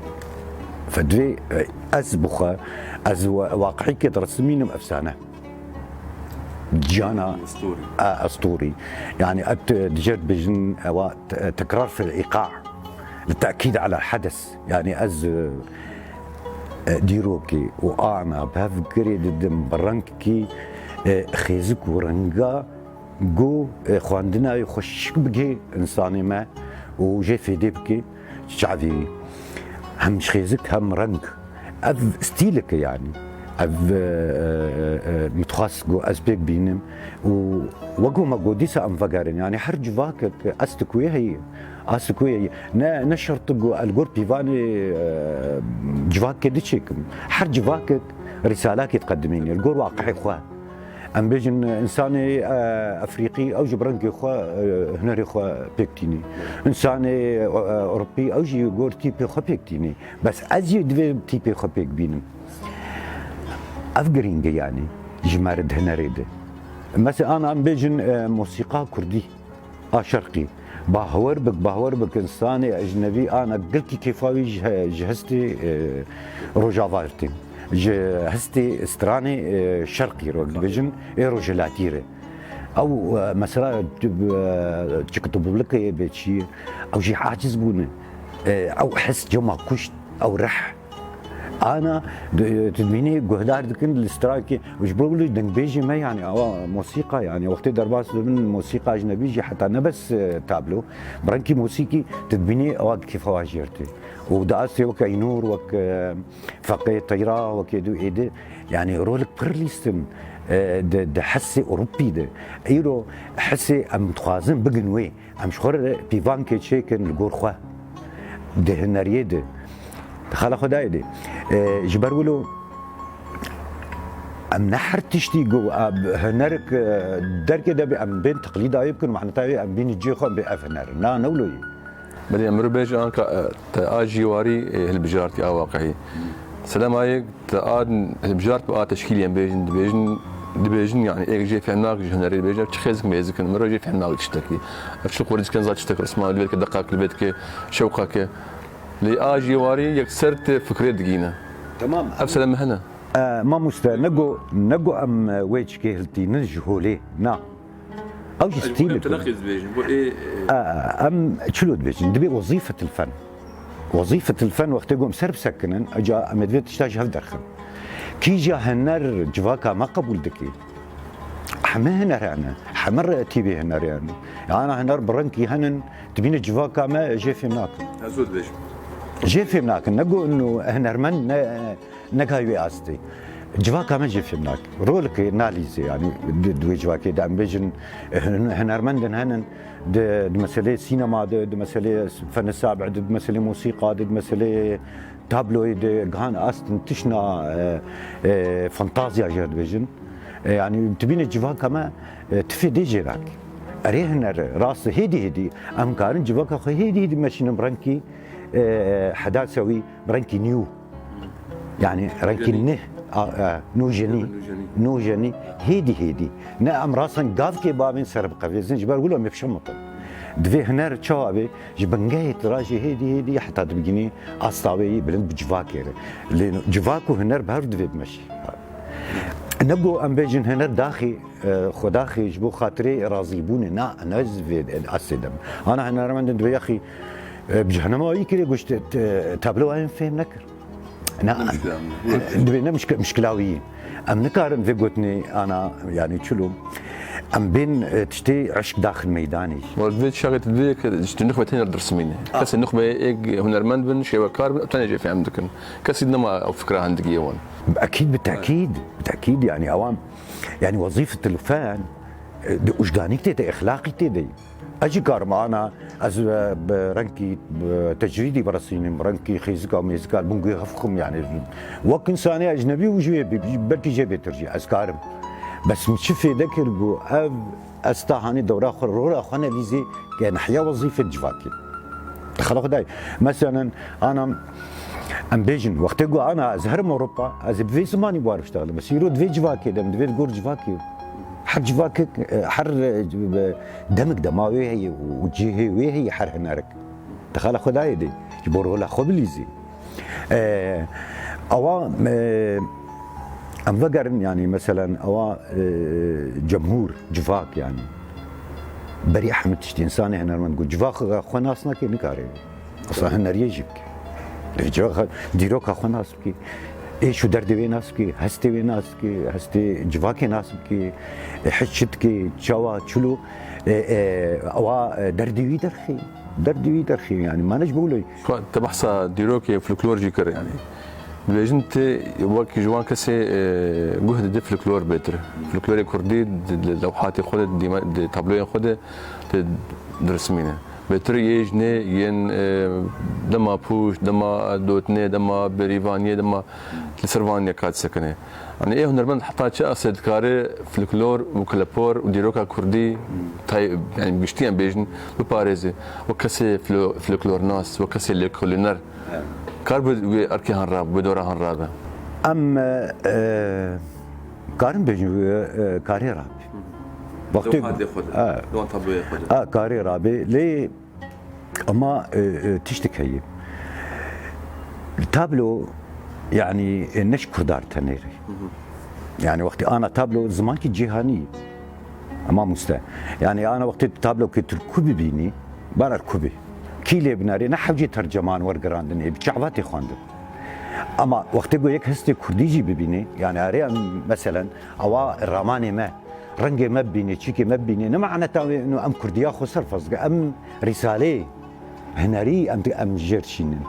Fedvê, e, ez bi xwe, ez we-, waqîkê diresimînim efsane. Ciyana, a, estûrî. Yanî et, e, dijer dibêjin, ewa te-, tekrar fil îqa. Li tekîd ala hedes. Yanî ez, e, e, dîrokê û ana bi hev girê didim bi rengkî, e, xêzik û renga ku, e, xwendina wê xweşik bigê insanê me û jê fêdê bike çavê wî. Hem ji xêzik hem reng. Ev stîlek e yanî. Ev, e, e, e, min dixwest ku ez pêk bînim û wek ku me got dîsa em vegerin. Yanî her civakek estik wê heye. Asik wê ye. Ne, ne şert ku li gor pîvanê, e, civakê diçêkim. Her civakek rîsalakê diqedimînê, li gor waqiê xwe. Em bêjin, insanê, e, Efrîqî, ew jî bi rengê xwe, e, hunerê xwe pêk tînê. Însanê, e, Ewropî, ew jî gor tîpê xwe pêk tînê. Bes ez jî divê tîpê xwe pêk bînim. Ev girîng e, yanî ji me re di hunerê de. Mesela, ana em bêjin, e, mosîqa kurdî a şerqî. Bawer bik, bawer bik, insanê ecnebî ana gelkî kêfa wî ji he-, ji hestê, e, rojava re tê. Ji hestê stranê, e, şerqî re, dibêjin, ê rojhilatî re. Ew, e, mesela, tu, e, çik tu biblikê bê çi, ew jî aciz bûne. E, ew hest cema kuşt, ew reh. Ana, tu, tu dibînî guhdar dikin li strakê, ji bo wilo dengbêjê me, yanî, ewa mosîqa, yanî, wextê derbas dibin mosîqa ecnebî jî, heta ne bes, e, tablo, bi rengkî mosîkî, tu dibînî ewa kêfa wa jê re tê. Û di astê weke Înûr, wek, e, Feqê Teyra, wekê du êdî, yanî, rolek pir lîstin, e, di, di hesê Ewropî de. Îro hesê em dixwazin bigin wê. Em ji xwe re pîvankê çêkin li gor xwe. Di huneriyê de. Di xala xwe dayê de. E, ji ber wilo em ne her tiştî ku, a, hunerek, e, derkê de be em bên teqlîda wê bikin, maneta wê em bînin cihê xwe em bê ev huner. Na, ne wilo ye. Belê, em mirov bêje anka, e, te a jî warî, e, hilbijartî a waqihî. Selamayê Te a hilbijart bi a teşkîlî em bêjin, dibêjin, dibêjin, yanî êk jê fêhmnak ji hunerê dibêjin, ev çi xêzik mêzik in, mirov jê fêhmnak tiştekî. Ev çi xwe dikin za tiştek risman, li vê dike deqak, li vê dike şewqak e. Lê a jî warî yekser ti fikrê digîne. Tamam. Ev sere me hene. E, mamoste, ne go, ne go em, e, wê çikê hiltînin ji holê. Na. Ew jî stîl e. Em çilo dibêjin. E, em çilo dibêjin. Dibê wezîfetil fen. Wezîfetil fen wextê ku em ser bisekinin, eca em ê divê tişta ji hev derxin. Kîja huner civaka me qebûl dike? Heme huner hene. Heme re tîbê huner yani. Ana huner bi rengkî henin, dibîne civaka me jê fêm nakin. Ez wê dibêjim. Jê fêm nakin. Ne ku inu hunermend ne, ne gay wê astê. Civaka me jê fêm nakin. Rolekê nalîze yani di, di wê civakê de em bêjin, hun-, hunermendin henin. Di, di meselê sînema de, di meselê fenê sabi de, di meselê mosîqa de, di meselê tabloyê de, gihan astin tişna, e, e, fantazya jê dibêjin. E, yani, tu bîne civaka me, e, tifê dê jê rakî. Erê huner, rast, hêdî hêdî, em karin civaka xwe hêdî hêdî meşînin bi rengkî, e, hedasewî, bi rengkî nîw. Yani rengkî nih, a, e, nûjenî, nûjenî, hêdî hêdî. Ne em rasan gavkê bavên ser biqevêzin, ji ber wilo em ê bişemitin. Divê huner çawa bê, ji bingehê tirajê hêdî hêdî heta dibigînî asta wê yî bilind bi civakê re. Lê civak û huner bi hev divê bimeşî. Ne go em bêjin huner daxî, e, xwedaxê ji bo xatirê razîbûnê. Na, ne ez vê astê de me. Ana hunermendin divê yaxî, e, bi cehenema wî kirê, goşt, e, tabloya fêm nekir. Na, dibê ne mişk-, mişkila wî ye. Em nikarin vê gotinê ana, yani çilo. Em bên, e, tiştê eşk daxil meydanê. Wala divê çaxê tu divê ke ji tu nuxbe têne dirsimîne. Ah. Kesê nuxbe êk hunermend bin, şêwekar bin, tenê jê fehm dikin. Kesî nema ew fikra hindigiyê wan. Ekîd bi tekîd, bi tekîd yani ewan, yani wezîfetil fen, e, di ujdanîk tê de, exlaqî tê de. Ez jî karim ana, ez, e, bi rengkî, bi tecrîdî biresînim, bi rengkî xêzika û mêzika li bin guhê hev bixim, yani, wek insanê ecnebî û ji wê bî-, belkî jê bêtir jî, ez karim. Bes min çi fêde kir ku ev, ez ta hanê dewra xwe, rora xwe nelîzê, ke nehiya wezîfê civakê. Xela Xwedayê. Meselen, ana, em bêjin, wextê ku ana, ez herim Ewropa, ez ê bi vê zimanî bi wan biştexlim. Bes îro di vê civakê de, em di vê gor civakê. Her civakek, e, her, e, demek dema wê heye û cihê wê heye her hunerek. Di xala Xwedayê de, ji bo rola xwe bilîzî. E, ewa, e, em vegerin, yani, meselen, ewa, e, cemhûr, civak, yani. Berî hemî tiştî, insanê hunermend got, civak xwe nas nake, nikare. Mesela huneriyê jî bike. Dê civaka, dîroka xwe nas bike. Êş û derdê wê nas bike, hestê wê nas bike, hestê civakê nas bike. E, hiç çi dike, çawa, çilo, e, e, ewa, e, derdê wî derxê. Derdê wî derxê, yani, mane ji bo wilo. Xwe te behsa dîrokê folklor jî kir, yani. Dibêjin tê wek ji wan kesê, e, guh dide folklor bêtir. Folklorê kurdî di, di lewhatê xwe de, di dîme-, di tabloyên xwe de tê dirismîne. Bêtir yê jinê yên, e, dema pûş, dema dotinê, dema berîvaniyê, dema li ser van yeka disekine. Yanî ê hunermend heta çi asê dikare folklor û kelepor û dîroka kurdî tay-, yanî giştî em bêjin biparêze. Wek kesê flo-, folklornas, wek kesê lêkolîner. Kar bi wê erkê han rabe, wê dora han rabe. Em, e, e, karin bêjin, e, e, karê rabê. Wextê Lewhatê xwe de, e, li wan tabloyê xwe de. E, karê rabê. Lê ama, e, e, tiştek heye. Tablo, yani, e, ne ji Kurdan re tenê re. Yani, wextê ana tablo zimankî cîhanî ye. Ama muste. Yani, ana wextê tablokê tu li ku bibînî, bara li ku bî. Kî lê binarê, ne hewcê terceman wergirandinê, bi çavatê xwendin. Ama wextê ku yek hestê kurdî jî bibînî, yani, erê em, meselen, ewa ramanê me, rengê me bibînê, çîkê me bibînê, ne maneta wê ino em kurdiya xwe ser fez dike, em rîsaleyê hinerî em, em jêr şînin.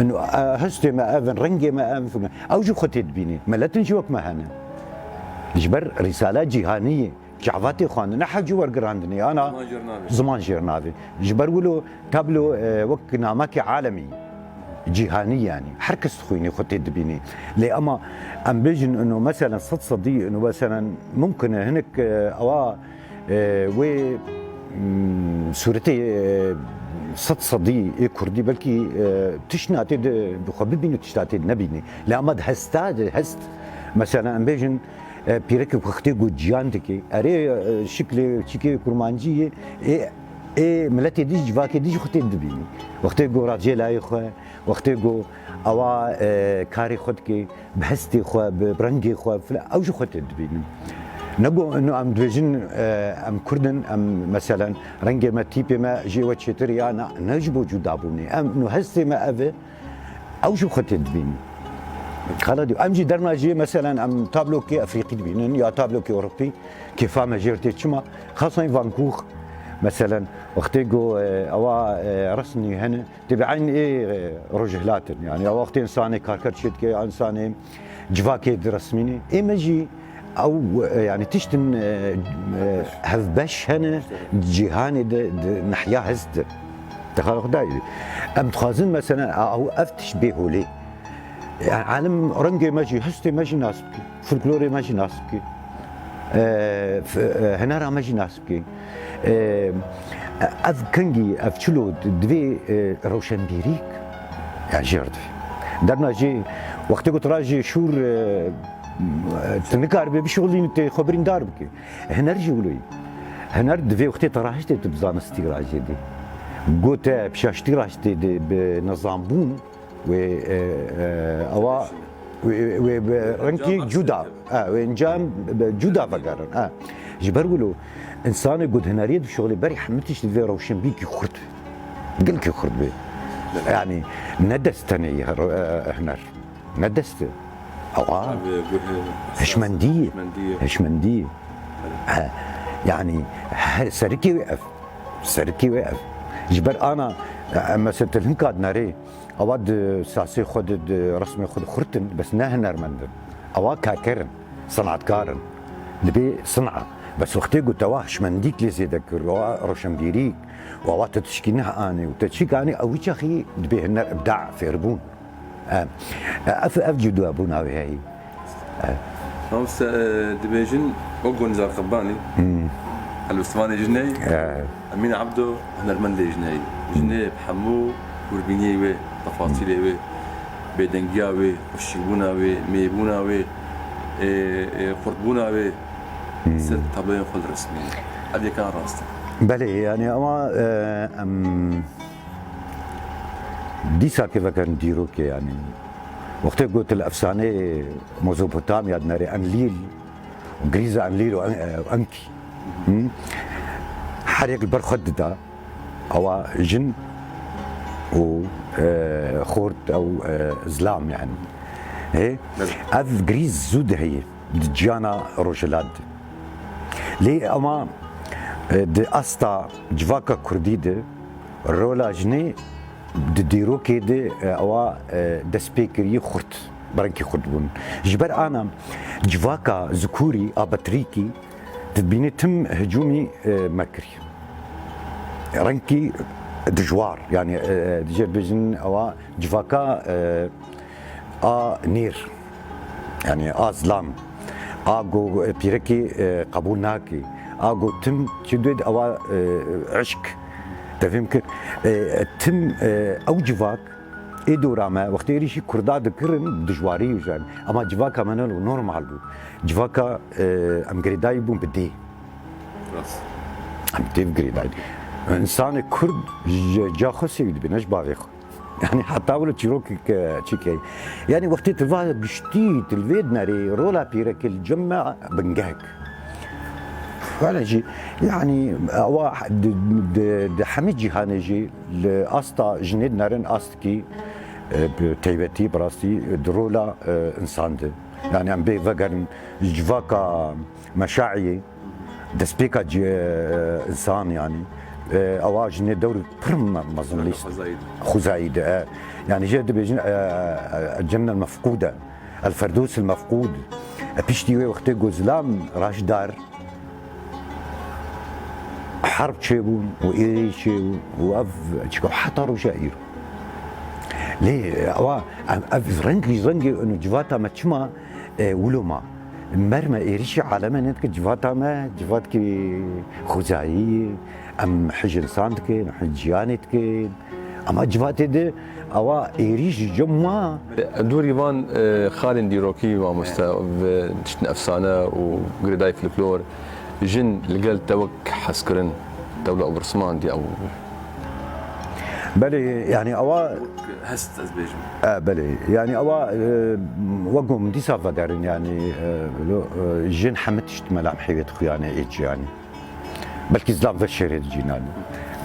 Ino, e, hestê me ev in, rengê me ev in, ew jî xwe tê dibînê. Miletin jî wek me hene. Ji ber rîsala cîhanî ye. Çavatê xwendin, ne hewcî wergirandinê, ana ziman jêr navê. Ziman jêr navê. Ji ber wilo tablo, e, wek namekê alemî, cîhanî yani. Her kes dixwînî, xwe tê dibînî. Lê ama em bêjin ino meselen sed sedî, ino meselen mumkin e hinek, e, ewa, e, wê, mm, sûretê, e, sed sedî ê kurdî belkî, e, tişt natê di, di xwe bibînî, tişt natê nebînî. Lê ama di hesta, di hest, meselen em bêjin, E, pîrekek wextê ku ciyan dike, erê, e, şiklê çîkê kurmancî yê, ê, ê miletê dî, civakê dî jî xwe tê dibînî. Wextê ku racê layê xwe, wextê ku ewa, e, karê xwe dike, bi hestê xwe, bi rengê xwe, filan, ew jî xwe tê dibînin. Ne ku ino em dibêjin, e, em kurd in, em meselen rengê me, tîpê me ji wê çêtir ya na, ne ji bo cudabûnê. Em ino hestê me ev e, Ew jî xwe tê dibînin. Xela dî, em jî derna jê, meselen, em tablokê Efrîqî dibînin ya tablokê Ewropî, kêfa me jêr tê. Çima? Xasan Van Gogh, meselen, wextê ku, e, ewa, e, resmî hene, tê bi eyn ê, e, rojhilat in. Yani, ew wextê însanê karker çê dike, ya însanê civakê diresmînê. Ê me jî Ew, e, yani tiştin, e, e, hevbeş hene cîhanê de, di nehiya hest de. Te xala Xwedayê. Em dixwazin mesela, a, ew, ev tişt bê holê. Yani alim rengê me jî, hestê me jî nas bike, folklorê me jî nas bike. E, f-, e, hunera me jî nas bike. E, ev kengî, ev çilo di-, divê, e, rewşenbîrîk, yani jêr divê. Derna jê, wextê ku tu rajê şûr, e, Tu nikaribê bişixulînî, tê xwe birîndar bikî. Huner jî wilo ye. Huner divê wextê te rahiştê tu bi zanistî rajêdî. Go te pişa ştî rahiştê dê bi nizambûn wê, e, e, ewa wê, wê bi rengkî cuda, e, wê encam bi cuda vegerin, e. Ji ber wilo, însanê ku di huneriyê dibişixulê berî hemî tişt divê rewşenbîkî xurt be. Gelkî xurt be. Yani ne dest tenê ye, e, e, huner. Ne dest e. Ewa, abi, bu, e, hişmendî ye. Hişmendî ye. Hişmendî ye. He, yani, he, serikê wê ev. Serikê wê ev. Ji ber ana, e, mesela tu hinka dinerê, ewa di sasê xwe de, di resmê xwe de xurt in, bes ne hunermend in. Ewa kaker in, sinatkar in. Dibê sina. Bes wextê ku te wa hişmendîk lê zêde kir, wa roşenbîrîk, wa, wa te tişkî neh anî û te çîk anî, ew wî çaxî dibê huner, ibda, fêrbûn. Em, ev, ev cudabûna wê heyî. Mamoste, e, dibêjin, o Gonî Zarqebanî, Hmm. helbestvanê jinê, E. Emîn Ebdo, hunermendê jinê. Jinê bi hemû hûrbîniyê wê, tefasîlê wê, bêdengiya wê, xweşîbûna wê, mêbûna wê, e, e, xurtbûna wê, Hmm. ser tabloyên xwe li resmî. Ev yeka rast e. Belê, yani ama, e, em, Dîsa kêfekan dîrokê, yanî, wextê got li efsaneyê Mezopotamya dinere Enlîl, Grîza Enlîl û En-, Enkî. Hı? Her yek li ber xwe dida, ewa jin û, e, xort ew, e, zilam, yanî. Hê? Belê. Ev grîz zû de heye di ciyana rojhilat de. Lê ema, e, di asta civaka kurdî de rola jinê Di dîrokê de, e, ewa, e, destpêkiriyê xurt, bi rengkî xurt bûn. Ji ber ana civaka zikurî a betrîkî dibînî tim hicûmî, e, me kirî. Rengkî dijwar, yani, e, e, dijêr bêjin ewa civaka, e, a nêr. Yani a zilam, a go, e, pîrekî, e, qebûl nake, a go tim çi duyê ewa, e, eşk, te fêm kir, e, tim, e, ew civak, Ê dora me, wextê êrîşî Kurda dikirin, dijwarî û jen. Ema civaka me ne normal bû. Civaka, e, em girêdayî bûn bi dê. Rast. Em dê girêdayî. Însanê Kurd ji ca xwe sêwî dibe, ne ji bavê xwe. Yani heta wilo çîrokek, e, çêkey. Yani wextê tu va giştî, tu li vê dinerê, rola pîrekê li cem me bingehek. Wele jî, yani, ewa di, di, di hemî cîhanê jî li asta jinê dinerin astkî, e, bi taybetî, bi rastî, di rola, e, însan de. Yani em bê vegerin civaka meşaiyê, destpêka ci-, e, însan yani, e, ewa jinê dewr pir me-, mezin lîst. Xwezayî de. Xwezayî de, e. Yani jê dibêjin, e, e, el-cenne el-mefqûde, el-ferdûs el-mefqûd. E, piştî wê wextê ku zilam raşdar, herb çêbûn û êrî çêbûn û ev çika heta roja îro. Lê ewa, ev, ev reng ji rengê û civata me çima, e, wilo ma? Merme êrîşî aleme nedike civata me, civatkî xwezayî, em hij însan dikin, hij ciyanê dikin. Ama civatê de ewa êrîş ji cem ma. Dûrî van, e, xalên dîrokî mamoste, ve tiştin efsane û girêdayî folklor, jin li gel te wek hezkirin, te wilo ew rismandî ew. Belê, yani ewa hest ez bêjim. E, belê, yani ewa, e, wek ku min dîsa vegerin, yani, e, lo, e, jin hemî tişt melam hêvê dixuyane ê ciyanî. Belkî zilam ve şêrê di cînanî.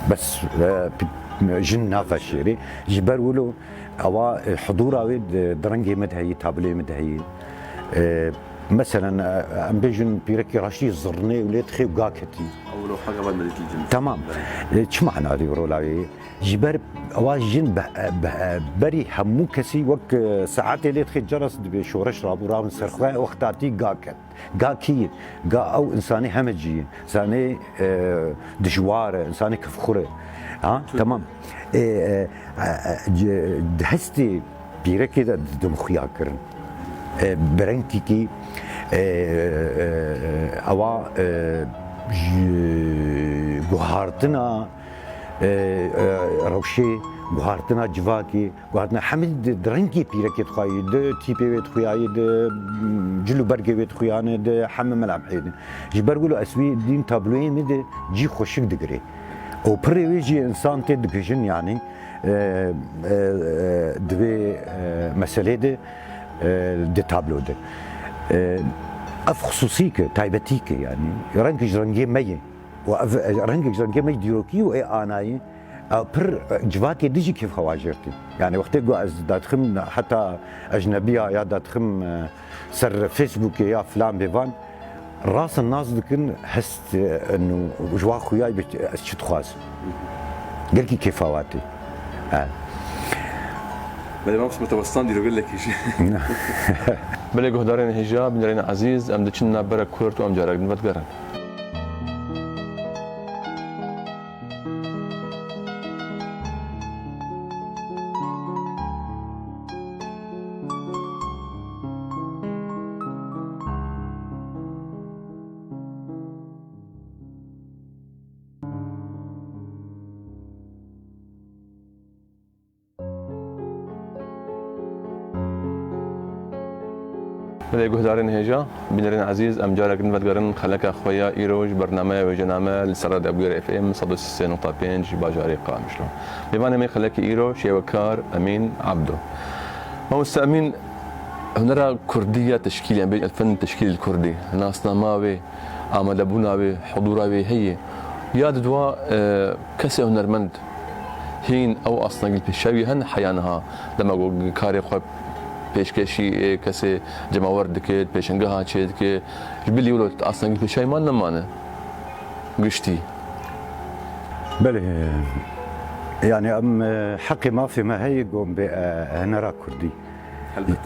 Bes, e, p-, jin nave şêrê. Ji ber wilo ewa, e, hudûra wê di, di rengê min de heyî, tablê min de heyî. E, meselen, e, em bêjin pîrekî raştî zirnê û lê dixê û ga ketî. Ew roha gava me dikî cin. Tamam. E, çi mana vê rola wê? Ji ber ewa jin be, be, berî hemû kesî wek, e, saetê lê dixê ceres dibê şoreş rabû, rabin ser xwe, wexta tî ga ket. Ga kî ye? Ga ew însanê hemecî ye. Însanê, e, dijwar e, însanê kifxur e. Ha? Tamam. E, e, e, e, ce-, di hestê pîrekê de didim xuya kirin. E, bi rengkîkî, e, e, e, ewa, e, ji guhartina, e, e, rewşê, guhartina civakê, guhartina hemî di, di rengê pîrekê dixwayî, di tîpê wê dixuyayî, di, mm, cil û bergê wê dixuyane, di hemî melam hêdin. Ji ber wilo ez wî dîn tabloyê min de cî xweşik digire. Û pirê wê jî însan tê digihîjin, yanî, e, e, e, di vê, e, meselê de, e, di tablo de. E, ev xisûsî ke, taybetî ke, yanî, reng ji rengê me ye. Û ev, e, rengek ji rengê me dîrokî û ê anayî, e, pir, e, civakê dijî kêfxewa jêr tê. Yani wextê ku ez dadixim heta ecnebiya ya dadixim, e, ser Facebookê ya filan bêvan, rast nas dikin hest, e, nû ji wan xuyayî bi ez çi dixwazim. Gelkî kêfxewa tê. He. Belê, mamoste, me te westan dîrok gelekî jî. Belê, guhdarên hêja, bînerên ezîz, em diçin navbera kurt û em carek din vedigerin. Belê guhdarên hêja, bînerên ezîz, em carek din vedigerin xeleka xwe ya îro ji bernameya wêjename li ser Radyo Bûyer F M sed û sî nokta pênc ji bajarê Qamişlo. Mêvanê me xelekê îro şêwekar Emîn Abdo. Mamoste Emîn, hunera kurdî ya teşkîl, yan bêjin el-fen teşkîl el-kurdî, nasnama wê, amadebûna wê, hudûra wê heye. Ya di dua, e, kesê hunermend hîn ew astengî li pêşiya wî hene heya niha, dema ku karê xwe pêşkêşî, e, kesê cemawer dikit, pêşengeha çêdike, ji bilî wilo astengî li pêşiya wî man nemane giştî. Belê, yani em, e, heqê mafê me heye ku em bê, e, hunera kurdî. Helbet.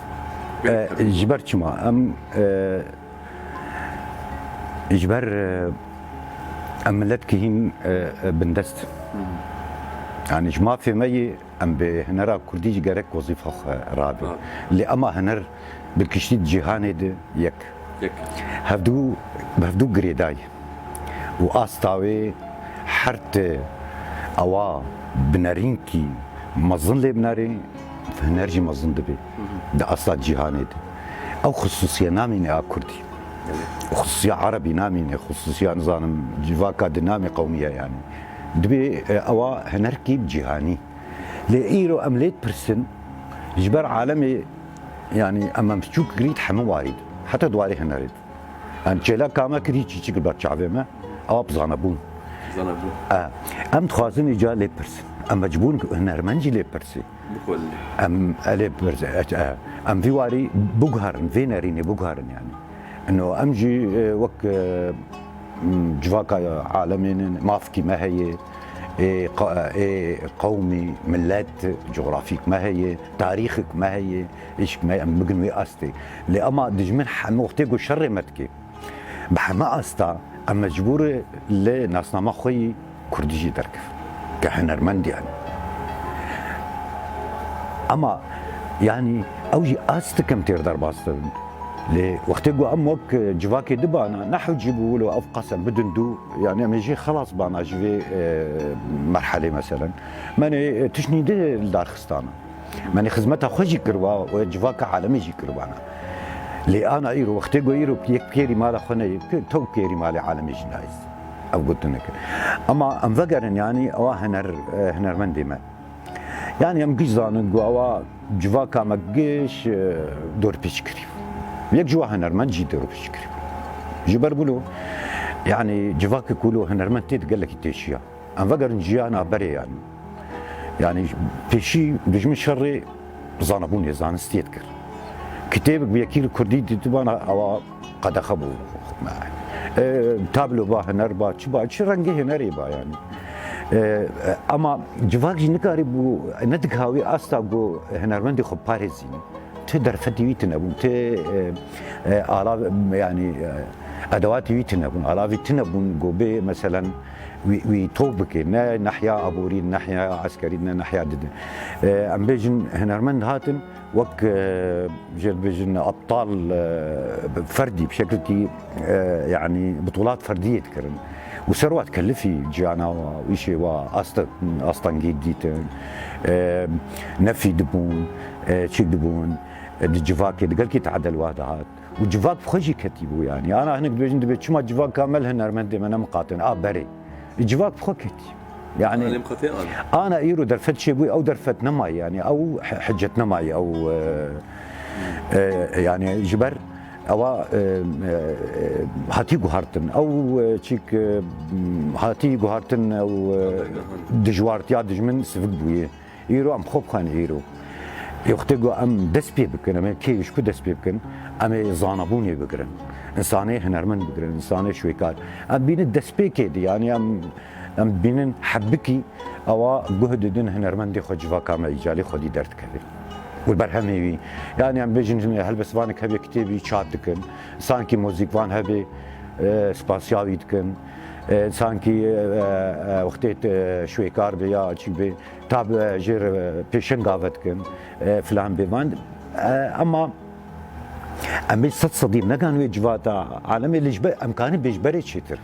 E, ji ber çima? Em, e, Ji ber, e, em miletkî hîn, e, e, bindest. Hı hı. Yani ji mafê me yê em bi hunera kurdî jî gerek wezîfa xwe rabin. Rabin. Lê ema huner bi giştî di cîhanê de yek. Yek. Hevdû, bi hevdû girêdayî. Û asta wê her ti ewa bi nerînkî mezin lê binerê, Huner jî mezin dibe di asta cîhanê de. Ew xisûsiye namîne a kurdî. Xisûsiya erebî namîne, xisûsiya nizanim civaka di namê qewmiye yanî. Dibê, e, ewa hunerkî cîhanî. Lê îro em lê dipirsin, ji ber alemê, yanî em em piçûk girît hemû warî de. Heta di warê hunerê de. Em çêleka me kir, hîç çîçik li ber çavê me, ewa bi zanebûn. Zanebûn. E, em dixwazin îca lê pirsin. Em mecbûr in ku hunermend jî lê pirsî. Bixwelin. Em, e, lê pirs-, e, e, em vî warî biguherin, vê nerînê biguherin yanî. Ino em jî, e, wek, e, m, civaka alemê ne, mafkî me heye, ê, qa-, ê, qewmî, millet, cografîk me heye, tarîxik me heye, îşk me, em bigin wê astê. Lê ema dijmin hemû wextê ku şerê me dike, bi heme asta em mecbûr li nasnama xwe yî kurdî jî derkevin. Ke hunermend yanî. Ema yanî ew jî astik em têr derbas dibin. Lê wextê ku em wek civakê dibana, nehewcî bû wilo ev qasem bidin dû, yanî em ê jê xelas bana ji vê, e, merhelê meselen. Menê, e, tiştnî di li dar xistana. Menê xizmeta xwe jî kirwa û civaka alemê jî kirwana. Lê ana îro, wextê ku îro yek kêrî mala xwe neyê, tew kêrî malê alemê jî nayê. Ev gotineke. Ema em vegerin, yanî ewa huner, e, hunermendê me. Yanî em giş zanin ku ewa civaka me giş, e, dorpêç kirî. Yek ji wa hunermend jî dorpêç kirî. Ji ber wilo, yanî civakê ku wilo hunermend tê de gelekî têşiya. Em vegerin jiyana berê yanî. Yanî pêşî dijmin şerê zanebûnê, zanistiyê dikir. Kitêbek bi yekî li kurdî dîtibana ewa qedexe bû. E, tablo ba, huner ba, çi ba, çi rengê hunerê ba yanî. E, e, ema civak jî nikarî bû, nedikawî asta ku hunermendê xwe parêzî. Ti derfetî wî tine bûn, ti, e, e, ala, yanî, e, edewatî wî tine bûn, alavî tine bûn, ku bê, meselen, wî, wî top bike, ne nehya aborî, ne nehya eskerî, ne nehya dide. E, em bêjin, hunermend hatin, wek, e, jê dibêjin, abtal, e, ferdî, bi şekilkî, e, yanî, bitulat ferdiyê dikirin. Û ser wa dikelifî ciyana wa, û îşê wa, asta-, astengî dîtin, e, nefî dibûn, e, çîk dibûn, e, di civakê, di gelkî teedel wa dihat. Û civak bi xwe jî ketî bû, yanî. Ana hinek dibêjin, dibê çima civaka me li hunermendê me nemiqatin, a berê. Civak bi xwe ketî. Yanî, Alem xetê an. Ana îro derfet çêbû, ew derfet nemayî, yanî, ew hi-, hicet nemayî, ew, e, e, yanî, ji ber ewa, e, e, hatî guhartin. Ew, e, çîk, e, hatî guhartin, ew, e, dijwartiya dijmin sivik bûye. Îro em xwe bixwin îro. Ê wextê ku em dest pê bikin, em ê kê ji ku dest pê bikin, em ê zanabûnê bigirin. Însanê hunermend bigirin, însanê şwêkar. Em bînin destpêkê di, yanî em, em bînin hebikî ewa guh didin hunermendê xwe, civaka me îcalê xwedî derdikeve. Û berhemê wî. Yanî em bêjin helbestvanek hebe kitêbî çap dikin, sankî muzîkvan hebe, e, spasiya wî dikin, e, sankî, e, e, wextê, e, şwêkar be ya çî be, tab, e, jêr, e, pêşenga ve dikin, e, filan bêvan. E, ema em ê sed sedî negan wê civata alemê lê ji ber, em karin bê ji berê çêtir.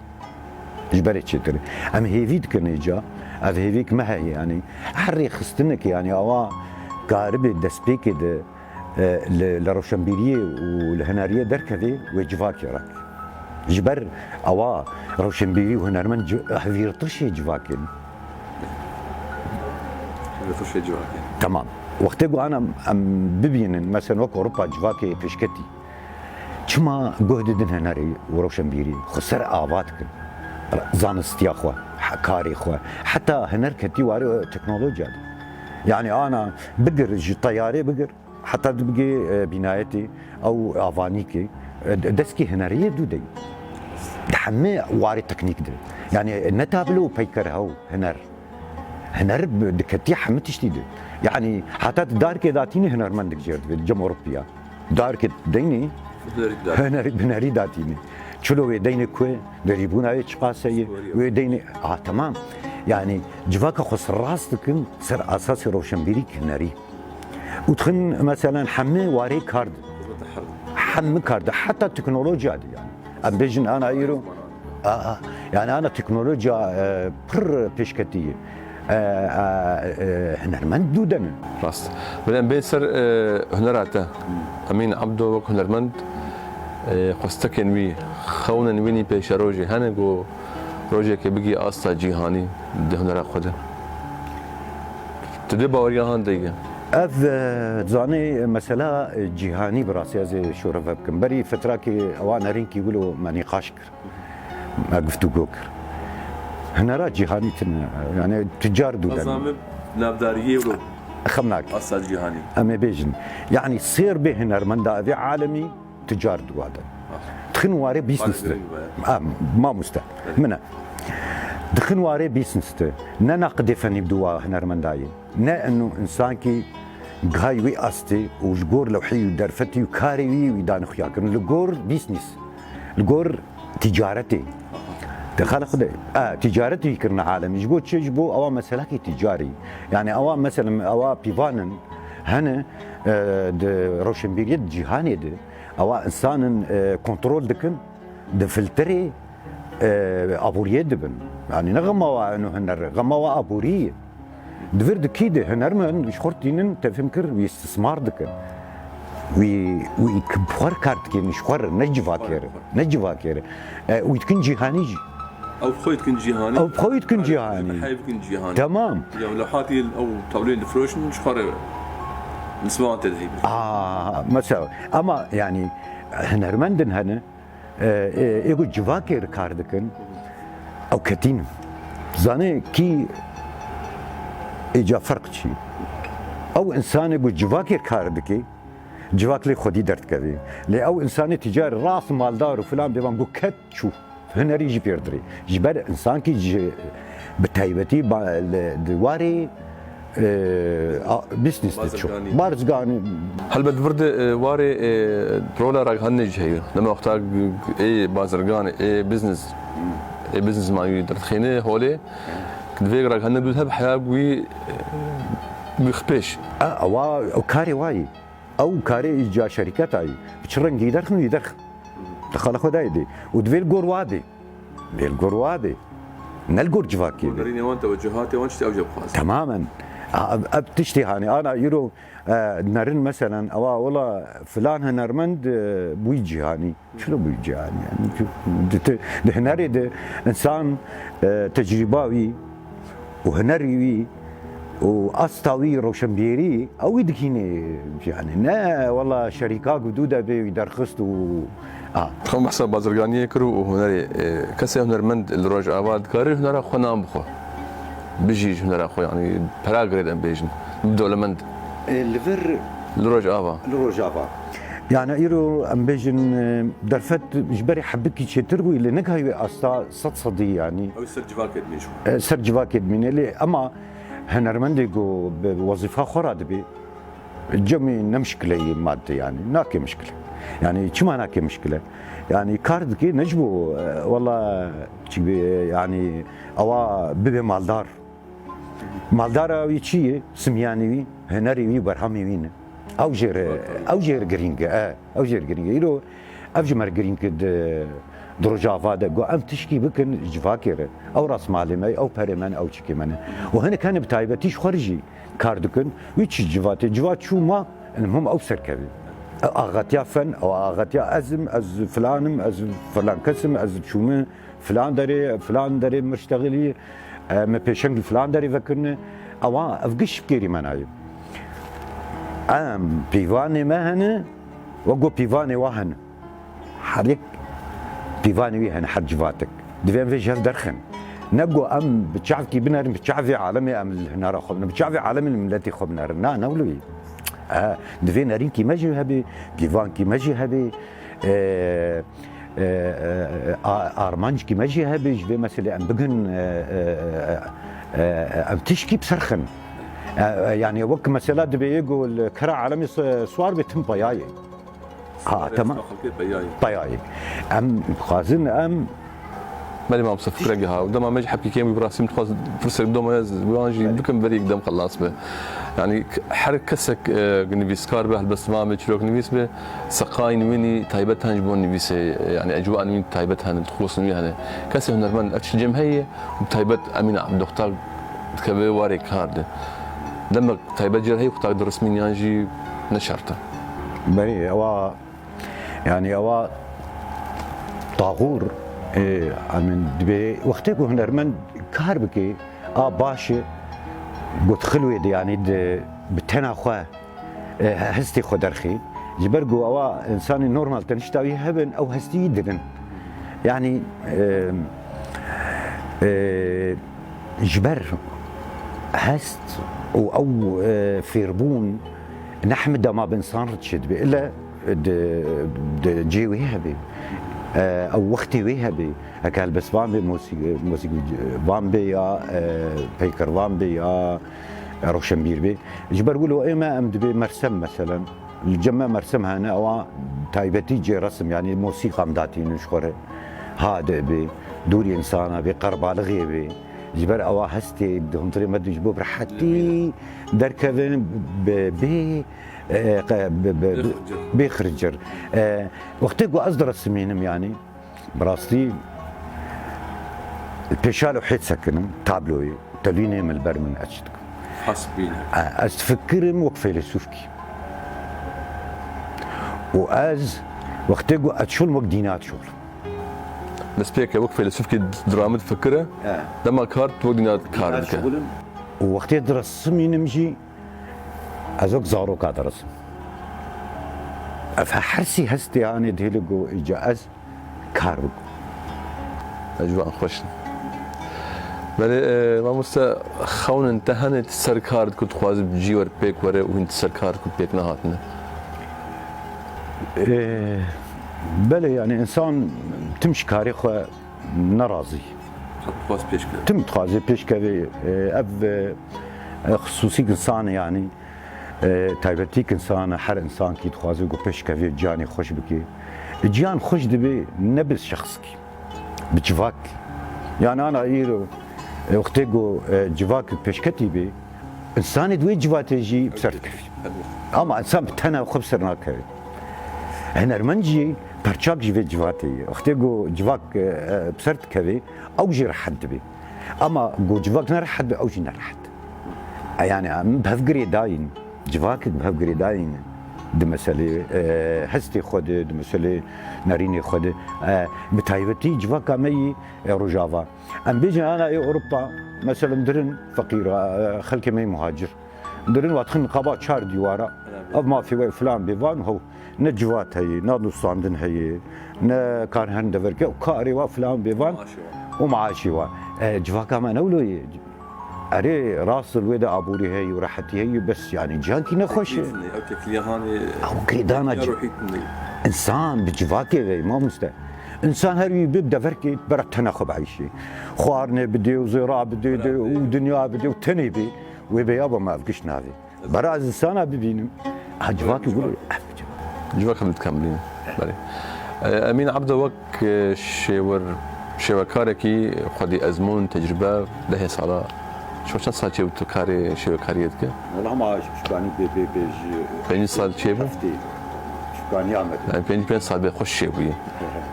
Ji berê çêtir. Em hêvî dikin êca, ev hêvîk me heye, yanî her rêxistinek, yanî awa karibe destpêkê de, e, li, li rewşenbîriyê û li huneriyê derkevê wê civakê re. Ji ber ewa rewşenbîrî û hunermend ci-, hevîrtişê civakê ne. Hevîrtişê civakê. Temam. Wextê ku ana em, em bibînin, mesela wek Ewropa civakê pêşketî. Çima guh didin hunerê û rewşenbîrî? Xwe ser ava dikin. Zanistiya xwe, he-, karê xwe. Heta huner ketî warê teknolojiya de. Yanî ana bigir ji teyarê bigir, heta dibigê, e, bînayetê, ew avanîkê, e, de-, deskê huneriyê dû dey. Di hemê warê teknîk de. Yanî ne tablo û peyker hew huner. Huner bi-, diketî hemî tiştî de. Yanî heta di darkê datînî hunermendek jêr dibe, cem Ewropiya. Darkê deynê Hunerî dar. Hunerî, hunerî datînî. Çilo wê deynê ku, derîbûna wê çiqas heye, wê deynê, ha, temam. Yanî civaka xwe serrast dikin ser asasê rewşenbîrî hunerî. Û dixin, meselen, hemî warê kar de. Hemî kar de, heta teknolojiya de, yanî. Em bêjin ana îro, a, a, yanî ana teknolojiya, e, pir pêşketî ye. E, e, e, hunermend dû denin. Rast. Belê em bên ser, e, hunera te. Emîn Ebdo wek hunermend, e, xwestekên wî, xewnên wî nî pêşerojê hene ku rojekê bigî asta cîhanî di hunera xwe de. Tu dê baweriya han deyge. Ev, e, zanê mesela, e, cîhanî bi rastî ez ê şorev bikim. Berî fetrakê ewa nerînkî wilo me nîqaş kir. Me guftûgo kir. Hunera cîhanî tune, yani tucar dû den. Azam navdariyê wilo. Xem nake. Asta cîhanî. Em ê bêjin. Yani sêr bê hunermenda evê alemî tucar dû de. Dixin warê business de. Em, mamoste. Min e. Dixin warê business de. Ne naqidê fenî bi dû wa hunermendayê. Ne eno însankî gihayî wî astê û li gor lewhî û derfetî û karê wî wî dane xuya kirin. Li gor business, li gor tîcaretê. Te xala xwe de, e, tîcaretî wî kirine alemî. Ji bo çi? Ji bo ewa meselakî tîcarî. Yani ewa, meselem, ewa pîvanin hene, e, di roşenbîriyê di cîhanê de, ewa insanin, e, kontrol dikin, di filtrê, e, aboriyê dibin. Yani ne xema wa eno huner, xema wa aborî ye. Di vir di kî de hunermend ji xwe tînin, te fêm kir, wî istismar dikin. Wî, wî ki bi xwe re kar dikin, ji xwe re, ne civakê re, ne civakê re. E, wî dikin cîhanî jî. Ew bi xwe dikin cîhanî. Ew bi xwe dikin cîhanî. Bi heyv dikin cîhanî. Tamam. Ya lewhatî ew tawlên difiroşin ji xwe re. Nisvan tê de heyv. Aa, mesela, ama yani hunermendin hene, e, e, ê ku civakê re kar dikin, ew ketîn in. Zanê kî êca ferq çi? Ew însanê ku civakê re kar dike, civak lê xwedî derdikeve. Lê ew însanê tîcar rast maldar û filan bêvan ku ket çû. Hunerî jî pêr dirê. Ji ber însankî ji, bi taybetî ba-, li, di warê, e, a, business de çû. Bazirganî. Bazirganî. Helbet vir de, e, warê, e, rola ragihandinê jî heye. Dema wexta g-, g-, ê bazirganê, ê business, ê businessman wî derdixîne holê, divê ragihandin dû hebe heya wî, e, wî xipêş. A, ewa, ew karê wayî. Ew karê îca şerîketa yî. Bi çi rengî derxin wî derxin. Di xala xwe dayê dê. Û divê li gor wa bê. Bê li gor wa bê. Ne li gor civakê bê. Derînê wan tewecuhatê wan tiştê ew jî bixwazin. Temamen. A, ev, ev tiştê hanê. Ana îro, e, nerin meselen, ewa wela filan hunermend, e, bûyî cîhanî. Çilo bûyî cîhanî? Yani, tu, di, di, di hunerê de insan, e, tecrîba wî û hunerî wî û asta wî roşenbîrî, ew wî dikînê cîhanê. Ne, wela şerîka ku dû de bê wî derxist û, a. Xwe behsa bazirganiyê kir û hunerê, e, kesê hunermend li Rojava dikare hunera xwe nan bixwe. Bijî ji hunera xwe, yani pera girê em bêjin. Dewlemend. E, li vir Li Rojava. Li Rojava. Yani îro em bêjin, e, derfet ji berê hebikî çêtir bûyî, lê negihayî wê asta sed sedî yani. Ew ser civakê dimîne. E, ser civakê dimîne, lê ema hunermendê ku bi wezîfa xwe re dibe, cemî ne mişkile yê madde yani. Nake mişkile. Yani çima nake mişkile? Yani kar dike ne ji bo, e, wela çi be, yani ewa bibe maldar. Maldara wî çi ye? Simyanê wî, hunerê wî, berhemê wî ne. Ew jê re, ew jê re girîng e, e, ew jê re girîng e. Îro ev ji me re girîng e di, di Rojava de. Got em tişkî bikin civakê re. Ew rasmalê me, ew perê me ne, ew çikê me ne. Û hinek hene bi taybetî ji xwe re jî kar dikin. Wî çi civatê? Civat çû ma, em him ew serkevî. Ew axetiya fen, ew axetiya ez im, ez filan im, ez filan kes im, ez çûme filan derê, filan derê miştexilî, e, me pêşeng li filan derê vekirine. Ewa, ev giş bi kêrî me nayê. Em pîvanê me hene, wek ku pîvanê wa hene. Her yek pîvanê wî hene, her civatek. Divê em vê ji hev derxin. Ne ku em bi çavkî binerin, bi çavê alemê em li hunera xwe binerin, bi çavê alemê li miletê xwe binerin. Na, ne wilo ye. E, divê nerînkî me jî hebe, pîvankî me jî hebe. E, e, e, a-, armanckî me jî hebe, ji vê meselê em bigin, e, e, e, e, em tişkî bi ser xin. E, e, yani wek mesela dibê yê ku li kera alemê si-, siwar bê tim peyayê. Ha, siwarê tamam. Xelkê peyayê. Peyayê. Em dixwazin em Belê mamoste fikrekî ha. Dema me jî hepkî kêm bû, bi rastî min dixwaz pirsek doma ez wan jî bikim, berî yek dem xelas be. Yani k-, her kesek, e, nivîskar be, helbestvan be, çîroknivîs be, seqayên wî nî taybet hene ji bo nivîsê, yani ecwayên wî taybet hene, tixûsên wî hene. Kesê hunermend ev tişt cem heye, bi taybet Emîn Ebdo, Doxtar Dikeve warê kar de. Demek taybet jê re heye ku tak dirismîn yan jî ne şert e? Belê, ewa, yanî ewa taxûr, e, I mean, dibê wextê ku hunermend kar bike, a baş e, got xilwê de, yanî di, bi tena xwe, e, hestê xwe derxî. Ji ber ku ewa însanê normal tenişta wî hebin, ew hestî wî didin. Yanî, e, e, ji ber hest û ew, e, fêrbûn ne hemî dema bi însan re çêdibe. Ile di, di cihê wê hebe. E, ew wextê wê hebe. Heke helbestvan bê, mosî-, mosîkvan bê ya, e, peykervan bê ya, e, roşenbîr bê. Ji ber wilo ême em dibê Mersem meselen. Li cem me Mersem hene, ewa taybetî cê resim, yanî mosîqa em datînin ji xwe re. Ha de bê, dûrî însana bê, qerbalixê bê. Ji ber ewa hestê di hundirê me de ji bo bi rehetî derkevin, bi, bê, e, qe-, bi, bi, bi, bê xircir. E, wextê ku ez diresimînim, yanî, bi rastî, li pêşa lewhê disekinim, tabloyê, telvînê min li ber min ez çi dikim? Hesp bîne. E, ez difikirim wek feylesûfkî. Û ez wextê ku ez şolim wek dîna dişolim. Destpêke wek feylesûfkî dira min difikire, he, dema kar tu wek dîna kar dike. Dîna dişolim. Û wextê diresimînim jî ez wek zaroka diresim. Ev hersî hestê anê dihêle ku îca ez kar bikim. Ji wan xweş in. Belê, e, mamoste, xewn in te hene tu ser kar dikî, dixwazî bi cî were pêk were û hîn tu ser kar dikî pêk nehatine? E, belê, yanî însan tim ji karê xwe nerazî. Dixwaz pêş keve. Tim dixwazê pêş keve, e, ev, e, e, xisûsî însan e, yanî. E, taybetî ki însan e, her însan kî dixwaze ku pêş kevê ciyanê xweş bike. E, ciyan xweş dibe ne bi şexskî, bi civak. Yanî ana îro, e, wextê ku, e, civak pêşketî be, însanê di wê civatê jî bi ser dikevî. Ama însan bi tena xwe bi ser nakeve. Hunermend jî perçak ji vê civatê ye. Wextê ku civak, e, e, bi ser dikeve, ew jî rehet dibe. Ama ku civak ne rehet be, ew jî ne rehet. E, yanî em bi hev girêdayîn, civakek bi hev girêdayî ne. Di meselê, e, hestê xwe de, di meselê nerînê xwe de, e, bi taybetî civaka me yî, e, Rojava. Em bêjin ana ê Ewropa, mesela dirin feqîra, e, xelkê me yî muhacir. Dirin wa dixin qaba çar dîwara. Ev mafê we filan bêvan, hew ne civat heye, ne dostandin heye, ne kar herin deverke û karê wa filan bêvan û maaşê wa. E, civaka me ne wilo ye. Erê, rast e, li wê de aborî heye û rehetî heye, bes, yanî, ciyankî nexweş e. Teklîf ne, ew teklîya hanê. Ew girêdana ci-, ruhî tune. Însan bi civakê ve, mamoste. Însan her wî bi deverkê bera tena xwe bieyşê. Xwarinê bidê û zêra bidê de û dinya bidê û tenê bê, wê bê ya ba me ev giş navê. Bera ez însana bibînim. Ha, civakî gul. Civak hem dikamilîne. Belê. E, Emîn Ebdo wek, e, şêwir, şêwekarekî xwedî ezmûn, tecrube, dehê sala. Şo çend sal çêbû tu karê şêwekariyê dike? Wela ma ji pişkanî bê, bê, bê ji pêncî sal çêbû? Heftê. Pişkanî Amedê. Yani pêncî pênc sal bê xweş çêbûyî. Ehe.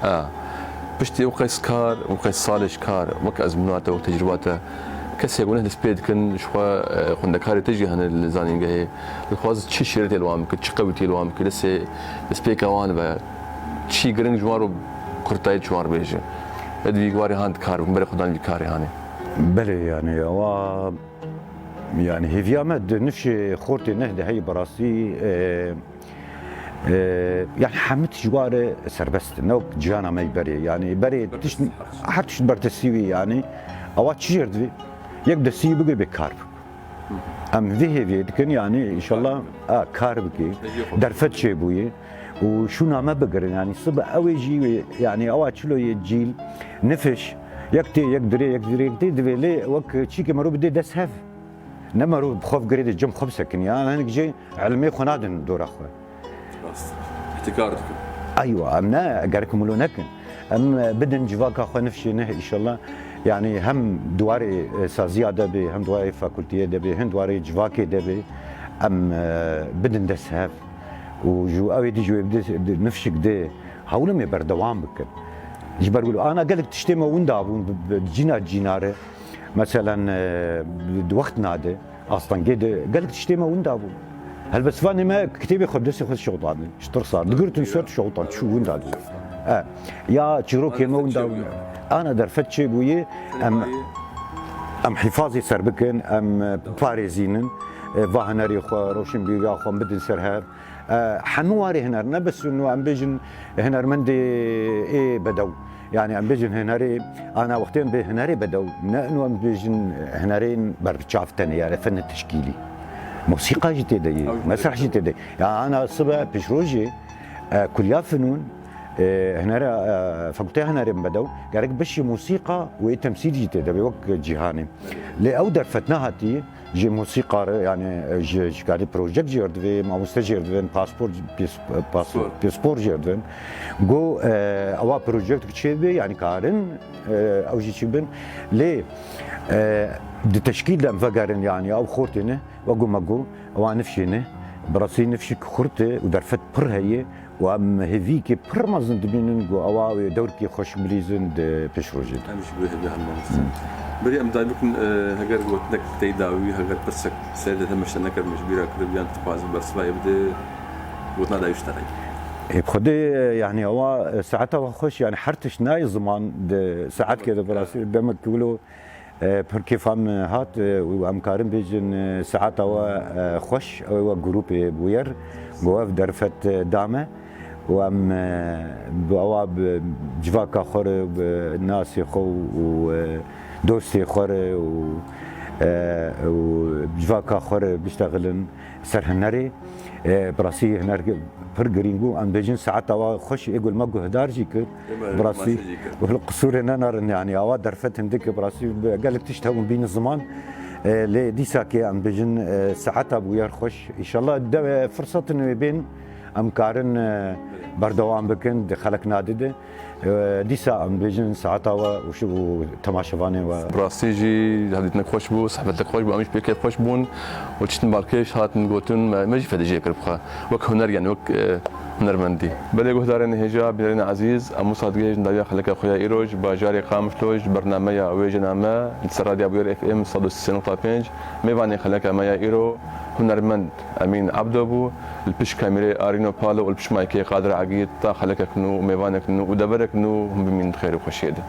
Ha. Piştî ew qeys kar, ew qeys salê ji kar, wek ezmûna te, wek tecrûba te, kesê ku neh dest pê dikin, ji xwe, e, xwendekarê te jî hene li zanîngehê, dixwaze çi şêrîtê li wan bike, çi qewîtiyê li wan bike, destê, destpêka wan be, çi giring ji wan re kurtayî ji wan re bêje. Ê di vî warê han dikar bikin, berê xwe dan vî karê hanê. Belê, yani, ewa, yani, hêviya me di nifşê xortê neh de heye, bi rastî, e, Ee, yani hemî tişt ji wa re serbest in. Ne wek ciyana me yî berê. Yani berê tişt, her tişt berdestî wî yani. Ewa çi jêr divê? Yek destî wî bigire bê kar bik. Em vê hêviyê dikin yani inşallah, a, kar bike. Derfet çêbûye. Û şûna me bigirin yani sibe ew ê jî wê, yani ewa çilo yê cîl, nifiş, yek tê, yek dirê, yek dirê, yek tê divê lê wek çîkê mirov bidê dest hev. Ne merov bi xwe bigirê de cem xwe bisekinî. Yan hinek jê ilmê xwe nadin dora xwe. Rast. Îhtîkar dikin. Eywa, em ne, gerek em wilo nekin. Em, e, bidin civaka xwe nifşê neh, înşallah. Yani hem di warê, e, saziya de bê, hem di warê fakultiyê de bê, hem di warê civakê de bê. Em, e, bidin dest hev. Û ji ew ê dî ji wê bidê, di nifşik dê. Hewlim ê berdewam bikin. Ji ber wilo ana gelek tiştê me winda bûn bi, bi cîna cîna re. Meselen, e, di wextna de astengê de gelek tiştê me winda bû. Helbestvanê me kitêbê xwe bi destê xwe dişewitandin. Ji tirsa digutin ser dişewitan çû winda dî. E, ya çîrokê me winda bû. Ana derfet çêbûyê em, em hîfazê ser bikin, em parêzînin. E, va hunerê xwe, roşinbîriya xwe em bidin ser hev. E, hemû warê huner, ne bes û em bêjin hunermendê ê bedew. Yani em bêjin hunerê, ana wextê em bê hunerê bedew, ne û em bêjin hunerên berbiçav tenê, yani fenê teşkîlî. Musîqa jî tê de ye, mesrah jî tê de. Ya ana sibe pişrojê, e, kuliya fenûn, e, hunera, e, fakülteya hunerên bedew, gerek beşî musîqa û ê temsîl jî tê de be wek cîhanê. Lê ew derfet nehatî, ji musîqa re, yani, ji, ji karî projek jê re divê, mamoste jê re divin, paspor, pês-, pas-, Spor. Pêspor jê re divin. Go, e, ewa projek çê bê, yani karin, e, ew jî çi bin. Lê, e, di teşkîl de em vegerin, yani, ew xortê ne, we go me go, ewa nifşê ne, bi rastî nifşik xurt e û derfet pir heye, û em hêvîkê pir mezin dibînin ku ewa wê dewrkî xweş bilîzin di pêşrojê de. Em jî bi hêvî hemamizin. Berî em dayê bikin, e, heger gotinek tey dawî, heger pirsek serê te meşe nekir, me ji bîra kiribe yan tu dixwazî bersiva wê bide, gotina dawî ji te re. Ê, bi Xwedê, e, yani ewa, e, saeta wa xweş, yani her tişt nayê ziman di saetkê de bi rastî demek wilo E, pir kêfa min hat, e, û em karin bêjin, e, saeta we, e, xweş, ew ê we grûpê bûyer, ku ev derfet, e, da me û em, e, bi ewa bi civaka xwe re, bi nasê xwe û, e, dostê xwe re û, e, û civaka xwe re biştexilin ser hunerê. E, bi rastî huner pir girîng bû. Em bêjin saeta wa xweş ê gul me guhdar jî kir. Ê me Bi rastî, temaşe jî kir. Wilo qisûrê nenarin, yani, awa derfet hindik, bi rastî gelek tişt hebûn bînin ziman. E, lê dîsakê em bêjin, e, saeta bûyer xweş. Înşallah de, e, firsetin wê bên, em karin, e, berdewam bikin, di xelek nadide. E, dîsa em bêjin saeta we û şi-, û temaşevanên we. Bi rastî jî hevdîtinek xweş bû, sohbetek xweş bû, em jî pê kêf xweş bûn û tiştin balkêş hatin gotin, me, me jî fedî jê kir bi xwe. Wek huner, yani wek, e, hunermendî. Belê guhdarên hêja, bînerên ezîz, em wisa digihêjin dawiya xeleka xwe ya îro ji bajarê Qamişlo, ji bernameya Wêjena Me, li ser Radya Bûyer F M sed û sî nokta pênc, mêvanê xeleka me ya îro, hunermend Emîn Ebdo bû, li pişt kamîrê Arîno Palo û li pişt maykê Qadir Egîd, ta xelekek nû, mêvanek nû û deverek nû hûn bimînin di xêr û xweşiyê de.